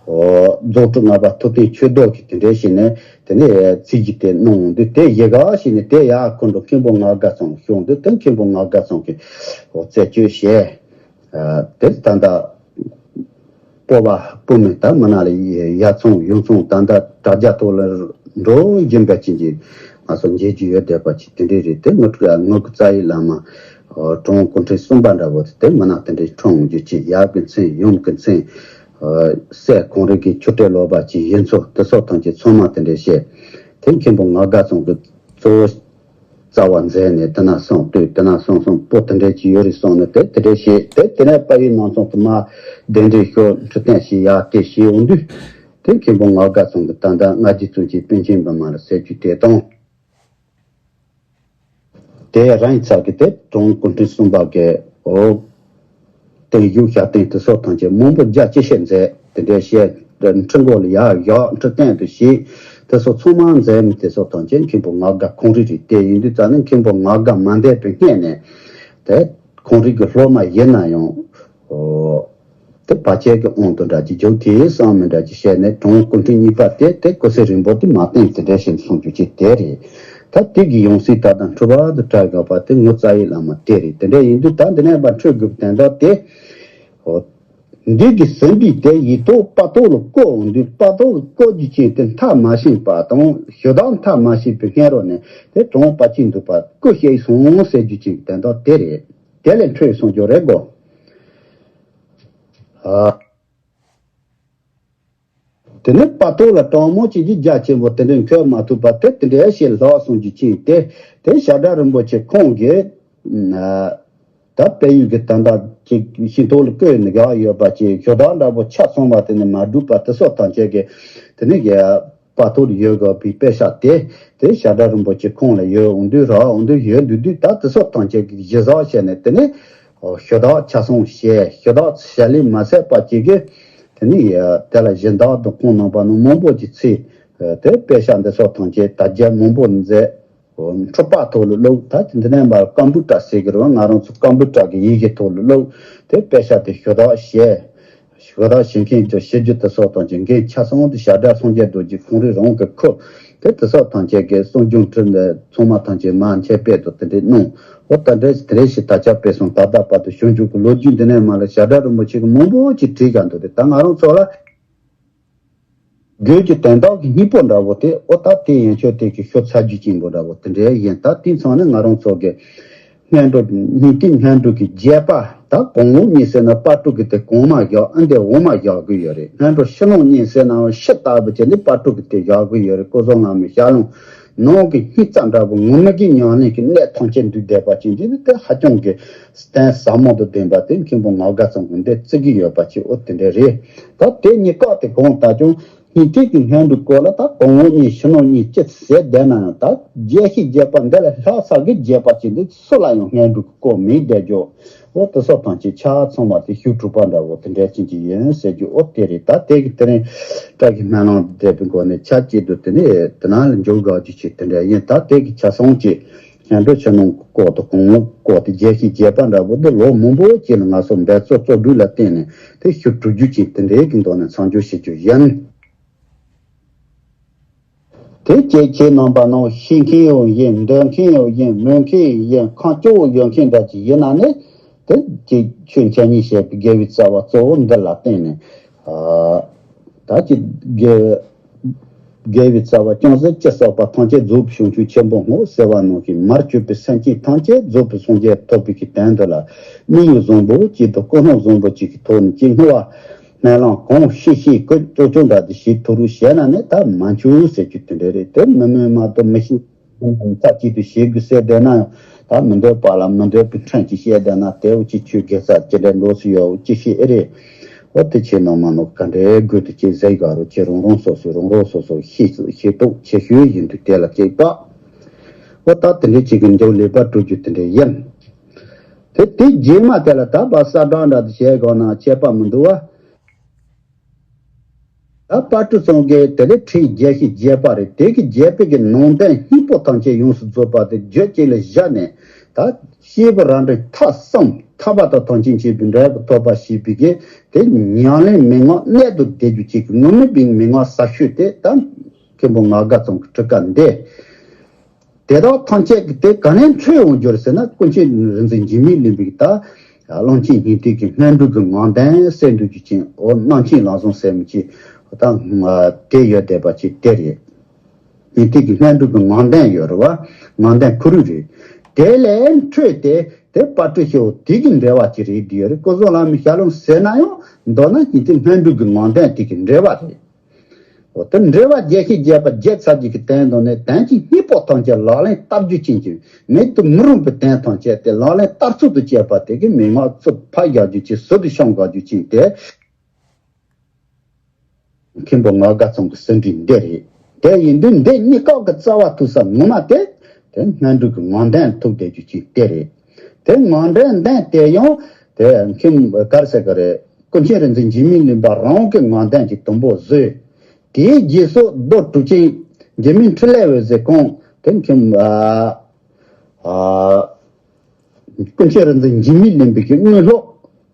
རྫོགས་སྤྲུལ་ལྔ་པ་ཐུབ་བསྟན་ཆོས་རྡོར་གྱིས་དེ་འདྲའི་བྱས་ནས་དེ་ནས་ཚིག་གཅིག་དེ་གནང་འོང་དུས། དེ་ཡི་གེ་བྱས་ནས་དེ་ཡར་ཁོ་འགྲོ་མཁན་པོ་ངག་དགའ་ཚང་ལ་ཤོག་འདུག་དེ་མཁན་པོ་ངག་དགའ་ཚང་གིས་འོ་རྩད་གཅོད་བྱས། དེ་ད་ལྟ་སྤོ་བ་སྤོ་མི་ད་མི་ནག་ལ་ཡ་ཚང་ཡུལ་ཚང་ད་ལྟ་དྲ་རྒྱ་ཐོག་ལ་འགྲོ་བཞིན་པ་ཅན་གྱི་ང་ཚོ་མཇལ་རྒྱུ་ཡོད་བསྡད་པ་ཅིག་དེ་འདྲས་རེད། དེ་ངོ་ངོ་གི་རྩ་བའི་བླ་མ་གྲུབ་དབང་སྐུ་ཕྲེང་གསུམ་པ་འདྲ་བོ་དེ་མི་ནག་དེ་འདྲས་འཁྲུངས་རྒྱུ་ཅིག་ཡབ་ཀྱི་མཚན་ཡུམ་གྱི་མཚན་སྲས་ཁོང་རང་གི་ཆོས་སྒྲོན་ལོ་པ་ཅིག་ཡིན་ཚུལ་དེ་སོགས་ཐམས་ཅད་ཚང་མ་དེ་འདྲས་བཤད། དེ་མཁན་པོ་ངག་དགའ་ཚང་གིས་གཙོ་བོ་རྩ་བ་མཛད་ནས་དེ་ན་སོང་དུས། དེ་ན་སོང་སོང་སྤོ་དེ་འདྲས་ཅིག་ཡོད་རེད་སོང་ནས། དེ་དེ་འདྲས་བྱས། དེ་དེ་ནས་དཔལ་ཡུལ་ནང་ཚང་དུ་མར་གདན་འདྲེན་ཞུ་འཕྲོད་བསྟེན་ཞུ་ཡག་དེ་བྱས་འོང་དུས། དེ་མཁན་པོ་ངག་དགའ་ཚང་གིས་ད་ལྟ་སྔ་རྗེ་བཙུན་མཁྱེན་པཎ་ཆེན་པདྨ་ལ་ཟེར་རྒྱུ་དེ་དང་། དེ་རང་ཡིན་ཚ་གི་དེ་གྲུབ་དབང་སྐུ་ཕྲེང་གསུམ་པ་གི་འོ། བརྟན་བཞུགས་ཞབས་བརྟན་དེ་སོགས་ཐམས་ཅད་མང་པོ་རྒྱ་ཆེ་ཤོས་མཛད། དེ་འདྲའི་བཤད། ཁྲི་མགོ་ལ་ཡར་བཞག་འཕྲོད་བསྟེན་དུ་བྱས། དེ་སོགས་ཚང་མ་མཛད་མི་དེ་སོགས་ཐམས་ཅད་མཁན་པོ་ངག་དགའ་ཁོང་རང་རེད། དེ་ཡིན་དུས་ཙ་ནས་མཁན་པོ་ངག་དགའ་མ་འདས་པའི་སྔས་ནས་དེ་ཁོང་རང་གི་སློབ་མ་ཡིན་ན་ཡང་འོ། དེ་བར་ཆད་ཀྱི་དབང་དུ་འདྲ་ཅིག་འཇུག་དེ་བསམ་མི་འདྲ་ཅིག་བྱས་ནས། གྲུབ་དབང་སྐུ་ཕྲེང་གཉིས་པ་དེ་དེ་སྐུ་ཚེ་རིང་པོ་དེ་མ་བརྟན་དེ་འདྲ་བྱས་ནས་གསུང་རྒྱུ་ཅིག་དེ་རེད། ད་དེ་གི་ཡང་སྲིད་ད་ལྟ་འཁྲུལ་པ་དུ་བྲལ་དགོས་པ་དེ་ངོ་རྩ་བའི་བླ་མ་དེ་རེད། དེ་འདྲ་ཡིན་དུས་ད་འདི་ནས་ཕར་འཕྲོས་དགོས་པའི་དོན་དག་དེ། འོ། འདི་གི་ཟིན་པའི་དེ་ཡིག་ཐོག་དཔའ་ཐོག་ལ་བཀོད་འོང་དུས། དཔའ་ཐོག་ལ་བཀོད་རྒྱུ་ཅན་དེ་མཐའ་མ་ཕྱིན་པ་དང་ཞུ་དག་མཐའ་མ་ཕྱིན་པའི་སྔ་རོལ་ནས་དེ་གྲུབ་དབང་དཔལ་སྐྱེས་འདུས་པ་སྐུ་གཤེགས་སོང་ཟེར་རྒྱུ་ཅན་གྱི་དོན་དག་དེ་རེད། དེ་ལས་འཕྲོས་གསུང་རྒྱུ་རེད་གོ། ཨ། དེ་ནས་དཔའ་ཐོག་ལ་གྲང་མོ་བྱེད་རྒྱུ་རྒྱ་ཆེན་པོ་དེ་འདྲ་འཁོར་མ་ཐུབ་པ་དེ་དེ་འདྲ་ཞིག་ལྷག་སོང་རྒྱུ་ཅན་དེ། དེ་ཞབས་དྲུང་རིན་པོ་ཆེ་ཁོང་གིས་ཨ། ད་དཔལ་ཡུལ་གྱི་དོན་དག་ཅིག་ཤིང་ཐོག་ལ་བཀོད་ནས་བཞག་ཡོད་པ་ཅིག་ཞུ་དག་འདྲ་པོ་ཆ་ཚང་བ་དེ་ནས་མ་བསྒྲུབས་པ་དེ་སོགས་ཐམས་ཅད་ཀྱི་དེ་ནས་ཀྱི་དཔའ་ཐོག་ལ་ཡོད་དགོས་པའི་དཔེ་ཆ་དེ་དེ་ཞབས་དྲུང་རིན་པོ་ཆེ་ཁོང་ལ་ཡོད་འོང་དུས། རག་འོང་དུས་ཡོད་འདུག་དུས། ད་དེ་སོགས་ཐམས་ཅད་ཀྱི་གཞི་བཞག་བྱས་ནས་དེ་ནས་ཞུ་དག་ཆ་ཚང་བྱས། ཞུ་དག་བྱས་ལེ་མ་ཟད་པ་ཅིག་གི་དེ་ནས་དེ་ལ་སྦྱིན་བདག་དང་ཁོང་ནང་པ་ནང་མང་པོ་ཅིག་ཚུད་དེ་དཔེ་ཆ་འདི་སོགས་ཐམས་ཅད་དར་རྒྱས་མང་པོ་མཛད། འཕྲུལ་པ་ཐོག་ལ་བླུགས། ད་འདི་ནས་མར་ཀམ་པུ་ཊར་ཟེར་གི་རེད་བ། ང་རང་ཚོ་ཀམ་པུ་ཊར་གི་ཡི་གེ་ཐོག་ལ་བླུགས། དེ་དཔེ་ཆ་དེ་ཞུ་དག་བྱས། ཞུ་དག་བྱེད་མཁན་ཚོ་བྱེད་རྒྱུ་དེ་སོགས་དང་གཅིག་འགན་ཆ་ཚང་དེ་ཞབས་དྲུང་སངས་རྒྱས་རྡོ་རྗེ་ཁོང་རང་རང་གི་ཁུར། དེ་དེ་སོགས་ཐམས་ཅད་ཀྱི་གསུང་རྒྱུན་ཁྲིད་ནས་ཚང་མ་ཐམས་ཅད་མར་འཆད་སྤེལ་དུ་དེ་འདྲས་གནང་། འོ་ད་འདྲས་དེ་རེ་ཞིག་དར་ཁྱབ་སྤེལ་གསུམ་ད་ལྟ་བར་དུ་བྱུང་རྒྱུ་གི་ལོ་རྒྱུས་འདི་ནས་མར་ལ་ཞབས་དྲུང་རིན་པོ་ཆེ་གི་མང་པོ་ཅིག་བྲིས་བཞག་འདུག་དེ་ད་ང་རང་ཚོ་ལ། དགོས་ཀྱི་དོན་དག་གི་སྙིང་པོ་འདྲ་བོ་དེ། ཨོ་ད་དེ་ཡན་ཆོད་དེ་གི་ཤོ་ཚ་རྒྱུ་ཅན་པོ་འདྲ་བོ་དེ་འདྲའི་ཡིན། ད་དེ་ཚང་ནི་ང་རང་ཚོ་གི་ སྔོན་འགྲོ་སྙིང་ཐིག་སྔོན་འགྲོ་གི་རྒྱས་པ་ད་གོང་འོག་གཉིས་ཟེར་ན་སྤ་གྲོ་གི་དེ་གོང་མ་བཞག་ཨ་འདི་འོག་མ་བཞག་གི་ཡོད་རེད། སྔོན་འགྲོ་ཕྱི་ནང་གཉིས་ཟེར་ན་ཕྱི་ལྟ་བུ་བྱས་ནས་སྤ་གྲོ་གི་དེ་བཞག་གི་ཡོད་རེད། སྐུ་གཟུགས་ལ་མི་ཤར་ལུང་ནང་གི་སྙིང་རྩ་འདྲ་པོ་ངོ་མ་གི་ཉམས་ལེན་གྱི་གནད་ཐམས་ཅད་འདུས་བསྡད་པ་ཅན་འདི་ནི་དེ་ཧ་ཅང་གི་བརྟན་ཟབ་མོ་དང་ལྡན་པ་དེ་མཁན་པོ་ངག་དགའ་ཚང་གི་འདི་བརྩི་གི་ཡོད་པ་ཅིག་འོ་དེ་འདྲ་རེད། ད་དེ་གཉིས་ཀ་དེ་གོང་ལྟ་ཀྱང་སྙིང་ཐིག་གི་སྔོན་འགྲོའི་སྐོར་ལ་ད་གོང་འོག་གཉིས་ཕྱི་ནང་གཉིས་ཅི་ཟེར་བསྡད་ན་ཡང་ད་རྒྱས་ཤིང་རྒྱས་པ་འདི་ལས་ལྷག་ས་གི་རྒྱས་པ་ཅིག་འདི་སུ་ལ་ཡང་སྔོན་འགྲོའི་སྐོར་མེད་བསྡད་རྒྱུ། འོ་དེ་སོགས་དང་ཅིག་ཆ་ཚང་བ་དེ་ཤུགས་དྲུག་པ་འདྲ་བོ་དེ་འདྲ་ཅན་ཅིག་ཡིན་ཟེར་རྒྱུ་འོ་དེ་རེད། ད་དེ་གི་དེ་རིང་བཀྲ་གི་སྨོན་ལམ་འདེབས་པའི་སྒོ་ནས་ཆ་གཅིག་ཏུ་དེ་ནས་དེ་ནང་ལ་འཇུག་དགོས་རྒྱུ་ཅིག་དེ་འདྲ་ཡིན། ད་དེ་གི་ཆ་ཚང་ཅིག་སྔོན་འགྲོ་ཕྱི་ནང་གི་སྐོར་དང་གོང་འོག་སྐོར་དེ་རྒྱས་ཤིང་རྒྱས་པ་འདྲ་བོ་འདི་ལོ་མང་པོ་ཅིག་ལ་ང་ཚོ་འབད་རྩོལ་རྩོལ་སྒྲུབ་ལ་བརྟེན་ནས་དེ་ཤུགས་དྲུག་རྒྱུ་ཅིག་དེ་འདྲའི་གི་མདོ་ནས་མཚམས་སྦྱོར་བྱེད་རྒྱུ་ཡིན། དེ་སྐྱེས་ཁྱེད་རྣམ་པ་རྣམས་ཤེས་མཁན་ཡང་ཡིན། འདོད་མཁན་ཡང་ཡིན། མོས་མཁན་ཡང་ཡིན། ཁམས་སྐྱོ་བོ་ཡོད་མཁན་འདྲ་ཅིག་ཡིན་ན་ནི་དེ་ཀྱི་ཆོས་འཆད་ཉན་བྱེད་པའི་དགེ་བའི་རྩ་བ་གཙོ་བོ་འདི་ལ་བརྟེན་ནས་ཨ་ད་ཀྱི་དགེ་དགེ་བའི་རྩ་བ་ཅུང་ཟད་ཅི་བསགས་པ་ཐམས་ཅད་རྫོགས་པའི་བྱང་ཆུབ་ཆེན་པོར་བསྔོ་ཟེར་བ་ནང་བཞིན་མར་གྱུར་པའི་སེམས་ཅན་ཐམས་ཅད་རྫོགས་པའི་སངས་རྒྱས་ཐོབ་པའི་གི་དོན་དུ་ལ་དམིགས་ཡུལ་བཟང་པོ་གཅིག་དང་ཀུན་སློང་བཟང་པོ་གཅིག་གི་ཐོག་ནས་ཀྱི་བསྔོ་བ། སྨོན་ལམ་གང་ཤེས་ཤེས་ཀྱི་ཅོ་ཅོ་འདྲ་དེ་བྱེད་ཐུབ་རུང་བྱས་ན་ནི་ད་མ་འཆུག་ཟེར་རྒྱུ་དེ་འདྲ་རེད། དེ་མི་མོས་མ་གཏོགས་མི་ཤེས་རྩ་གཅིག་ཏུ་བྱེད་དགོས་ཟེར་བསྡད་ན་ཡང་ད་མི་འདོད་པ་ལ་མི་འདོད་པའི་ཕྲན་གྱིས་བཤད་བསྡད་ན་དེ་འུ་ཅི་ཆོས་དགེ་རྩ་ཅི་འདྲ་འགྲོ་སུ་ཡོད་འུ་ཅི་ཤེས་ཨེ་རེད། འོ་དེ་ཆེ་ནང་མ་ནོ་ག་འདྲའི་དགོས་དུ་ཅི་ཟེར་ག་རུ་ཅི་རང་རང་སོ་སོས་རང་རང་སོ་སོ་ཤེས་ཤེས་རྟོགས་ཆེ་ཤོས་ཡིན་དུས་དེ་ལ་ཅིག་ད་འོ་ད་དེ་འདྲའི་ཅིག་གི་འདེའུ་ལེགས་པར་སྤྲོད་རྒྱུ་དེ་འདྲ་ཡིན། དེ་དེ་རྗེས་མ་དེ་ལ་ད་བ་ས་བསྒྲགས་འདྲ་དེ་བྱས་དགོས་ན་ཁྱད་པར་མི་འདུག་བ། ད་དཔལ་སྤྲུལ་ཚང་གིས་དེ་ལས་ཁྲིད་རྒྱས་ཤིང་རྒྱས་པ་རེད། དེ་གི་རྒྱས་པའི་གི་ནང་དོན་སྙིང་པོ་ཐམས་ཅད་ཡོངས་སུ་རྫོགས་པ་དེ་བརྗོད་ཅིག་ལ་བཞག་ནས་ད་སྐྱེས་བུ་རང་གྲོལ་ཐབས་གསུམ་ཐར་པ་དང་ཐམས་ཅད་མཁྱེན་པའི་འབྲས་བུ་ཐོབ་པ་ཞེས་པའི་གི་དེ་ཉམས་ལེན་མན་ངག་གནད་དུ་བསྡུས་རྒྱུ་ཅིག་གི་ངོ་མ་པའི་མན་ངག་ཟབ་ཤོས་དེ་ད་མཁན་པོ་ངག་དགའ་ཚང་གི་ཁྲིད་ཀ་འདི། དེ་དག་ཐམས་ཅད་ཀྱི་དེ་ག་ནས་འཕྲོས་འོང་རྒྱུ་རེད་ཟེར་ན་ཀུན་མཁྱེན་རིག་འཛིན་འཇིགས་མེད་གླིང་པའི་ད་གླང་ཆེན་སྙིང་ཐིག་གི་སྔོན་འགྲོ་གི་ངང་ལྡན་གསལ་འགྲོ་རྒྱུ་ཅན་འོ་རྣམ་མཁྱེན་ལམ་བཟང་ཟེར་མི་ཅིག་ད་དེ་ཡོད་བསྡད་པ་ཅིག་དེ་རེད། སྙིང་ཐིག་གི་སྔོན་འགྲོ་གི་ངང་ལྡན་ཡོད་རེད་བ། ངང་ལྡན་ཁུ་རུ་རེད། དེ་ལས་འཕྲོས་ཏེ་དེ་དཔལ་སྤྲུལ་ཞེའོ་དེ་གི་འགྲེལ་བ་ཅིག་རེད་འདི་ཡོད་རེད། སྐུ་གཟུགས་ལ་མི་ཤར་ལུང་ཟེར་ན་ཡང་མདོར་ན་སྙིང་ཐིག་སྔོན་འགྲོ་གི་ངང་ལྡན་དེ་གི་འགྲེལ་བ་རེད། འོ་དེ་འགྲེལ་བ་རྒྱས་ཤིང་རྒྱས་པ་རྒྱས་ཚར་རྒྱུ་གི་དོན་དུ་ནི་དོན་གྱི་སྙིང་པོ་ཐམས་ཅད་ལག་ལེན་བསྟར་རྒྱུ་ཅན་གྱི་མེད་དུ་མི་རུང་བའི་དོན་ཐམས་ཅད་དེ་ལག་ལེན་བསྟར་ཚུལ་དུ་བྱས་པ་དེ་གི་མན་ངག་ཚུར་ཕབ་རྒྱག་རྒྱུ་ཅན་ཟུར་དུ་བཤམས་དགོས་རྒྱུ་ཅན་དེ། མཁན་པོ་ངག་དགའ་ཚང་གི་ཟིན་བྲིས་འདི་རེད། དེ་ཡིན་དུས་འདི་གཉིས་ཀ་གི་རྩ་བ་ཐུག་ས་ངོ་མ་དེ་དེ་སྔོན་འགྲོ་གི་ངང་ལྡན་ཐུག་བསྡད་རྒྱུ་ཅན་དེ་རེད། དེ་ངང་ལྡན་ལྡན་དེ་ཡང་དེ་མཁན་གར་ཟེར་གི་རེད། ཀུན་མཁྱེན་རིག་འཛིན་འཇིགས་མེད་གླིང་པ་རང་གི་ངང་ལྡན་གྱི་དུམ་བུ་བཟོས། དེའི་རྗེས་སུ་རྡོ་གྲུབ་ཆེན་འཇིགས་མེད་འཕྲིན་ལས་འོད་ཟེར་ཁོང་དེ་མཁན་ཨ་ཨ་ཀུན་མཁྱེན་རིག་འཛིན་འཇིགས་མེད་གླིང་པའི་གི་དངོས་སློབ་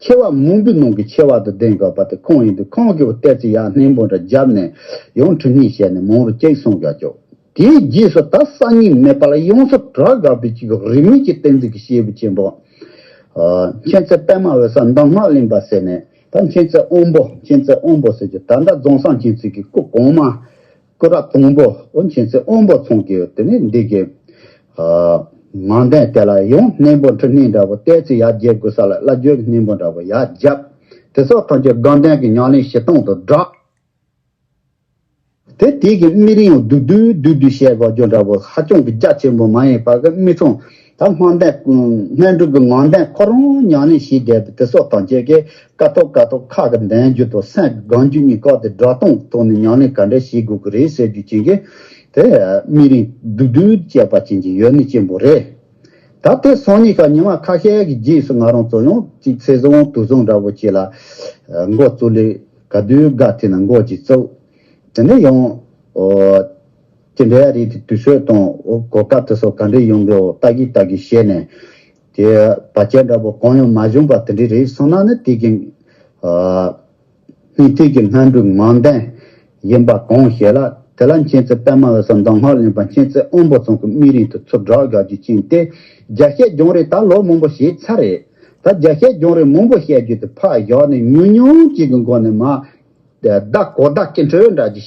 ཆེ་བ་མང་པོའི་ནང་གི་ཆེ་བ་དུ་ལྡན་དགོས་པ་དེ་ཁོང་ཡིན་དུས་ཁོང་གིས་བལྟས་ཚེ་ཡར་སྣེ་མོ་འདྲ་བརྒྱབ་ནས་ཡང་འཕྲིན་ལས་བཤད་ནས་མང་རུ་གཅིག་གསུངས་བཞག་ཆོག་དེའི་རྗེས་སུ་ད་སང་ཉིན་མེད་པ་ལ་ཡོངས་སུ་གྲགས་དགའ་བའི་ཅིག་རིས་མེད་ཀྱི་བསྟན་འཛིན་གྱི་སྐྱེས་བུ་ཆེན་པོ། ཨ་མཁྱེན་བརྩེ་པད་མ་འོད་གསལ་མདོ་སྔགས་གླིང་པ་ཟེར་ནས་ད་མཁྱེན་བརྩེ་དབང་པོ་མཁྱེན་བརྩེ་དབང་པོ་ཟེར་གྱི་ད་ལྟ་རྫོང་སངས་རྒྱས་ཚིག་གི་སྐུ་གོང་མ། སྐུ་རབས་དང་པོ་འོ་མཁྱེན་བརྩེ་དབང་པོ་ཚང་གིས་དེ་ནས་འདི་གི་ཨ་ངང་ལྡན་དེ་ལ་ཡང་སྣེ་མོ་འཕྲིན་ལས་འདྲ་བོ་བལྟས་ཚེ་ཡར་རྒྱས་དགོས་ས་ལ་བླ་བརྒྱུད་ཀྱི་སྣེ་མོ་འདྲ་བོ་ཡར་བརྒྱབ། དེ་སོགས་ཐམས་ཅད་དགའ་ལྡན་གྱི་ཉམས་ལེན་བྱེད་སྟངས་དང་སྦྲགས། དེ་དེ་གི་དམིགས་རིམ་ཡང་བསྡུས་བསྡུས་བསྡུས་བསྡུས་བཤད་དགོས་རྒྱུ་འདྲ་བོ་ཧ་ཅང་གི་རྒྱ་ཆེན་པོ་མ་ཡིན་པ་གི་དམིགས་མཚུངས་ད་སྔོན་ལྡན་སྔོན་འགྲོ་གི་ངང་ལྡན་ཁོ་རང་ཉམས་ལེན་བྱེད་བསྡད་པའི་དེ་སོགས་ཐམས་ཅད་ཀྱི་ཀ་ཐོག་ཀ་ཐོག་ཁ་གི་འདོན་རྒྱུ་དང་སེམས་ཀྱི་སྒོམ་རྒྱུ་གཉིས་ཀ་དེ་སྒྲ་གདངས་ཐོག་ནས་ཉམས་ལེན་ག་འདྲ་བྱེད་དགོས་ཀྱི་རེད་ཟེར་རྒྱུ་ཅན་གྱི་དེ་དམིགས་རིམ་བསྡུས་བསྡུས་བྱས་པ་ཅན་གྱི་ཡོད་ནི་ཅན་པོ་རེད། ད་དེ་སང་ཉིན་ཁ་ཉི་མ་ཁ་ཤས་ཀྱི་རྗེས་སུ་ང་རང་ཚོ་ཡང་གཅིག་ཚེ་བཟང་དུས་བཟང་འདྲ་བོ་ཅིག་ལ་འགོ་བཙུགས་ལས་ག་དུས་དགའ་ཐེ་ན་འགོ་ཅིག་བཙུགས། དེ་ནས་ཡང་ཅི་འདྲ་ཡ་རེད་དེ་དུས་ཚོད་དང་གོ་སྐབས་དེ་སོགས་ག་འདྲ་ཡོང་གི་ལྟ་གི་ལྟ་གི་བྱས་ནས་དེ་བར་ཆད་འདྲ་པོ་གང་ཡང་མ་བྱུང་བ་དེ་འདྲ་རེད་སོང་ན་ནི་དེ་གི་སྙིང་ཐིག་གི་སྔོན་འགྲོའི་ངང་ལྡན་ཡིན་པ་གང་ཞེས་ལ་དེ་ལ་མཁྱེན་བརྩེ་པད་མ་འོད་གསལ་མདོ་སྔགས་གླིང་པ་མཁྱེན་བརྩེ་དབང་པོ་ཚང་གི་དམིགས་རིམ་དུ་ཚུར་སྒྲག་དགོས་རྒྱུ་ཅན་ཏེ་རྒྱ་བཤད་ལྗོངས་རིས་ད་ལོ་མང་པོ་ཞིག་ཚར་རེད། ད་རྒྱ་བཤད་ལྗོངས་རིས་མང་པོ་བཤད་རྒྱུ་དེ་ཕར་བཞག་ནས་ཉུང་ཉུང་ཅིག་གི་སྒོ་ནས་མ་བརྡ་གོ་བརྡ་སྐྱེ་འཕྲོ་འདྲ་ཅིག་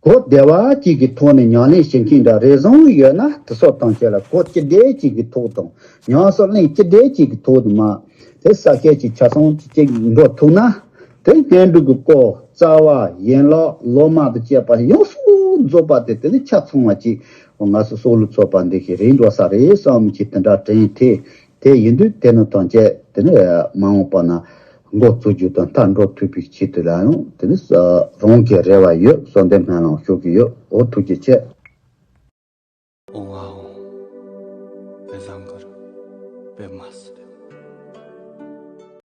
གོ་བདེ་བ་གཅིག་གི་ཐོག་ནས་ཉམས་ལེན་བྱེད་མཁན་འདྲ་རེ་ཟུང་ཡོད་ན་དེ་ཚོ་ཐམས་ཅད་ལ་གོ་སྤྱི་བདེ་གཅིག་གི་ཐོག་དང་ཉམས་སུ་ལེན་སྤྱི་བདེ་གཅིག་གི་ཐོག་ཏུ་མ་དེ་ས་སྐྱ་གཅིག་ཆ་ཚང་གཅིག་འགྲོ་ཐུབ་ན་དེ་སྙན་སྒྲོན་གྱི་སྐོར་རྩ་བ་ཡན་ལག་སློབ་མ་དང་བཅས་པ་ཡོངས་སུ་རྫོགས་པ་དེ་དེ་ནི་ཆ་ཚང་བ་གཅིག་ང་ཚོ་སྲོག་བླུ་ཚོགས་པ་འདི་གི་རེད་འགྲོ་ས་རེད་བསམ་གྱི་དེ་འདྲ་དྲན་ཐེ། དེ་ཡིན་དུས་དེ་ནི་ཐམས་ཅད་དེ་ནི་མ་འོངས་པ་ན་འགོ་བཙུགས་རྒྱུ་དང་མཐར་འགྲོ་ཐུབ་པའི་ཆེད་དུ་ལ་ཡང་དེ་ནི་རང་གི་རེ་བ་ཡོད། བསོད་ལྡན་སྨོན་ལམ་ཞུ་གི་ཡོད། འོ་ཐུགས་རྗེ་ཆེ།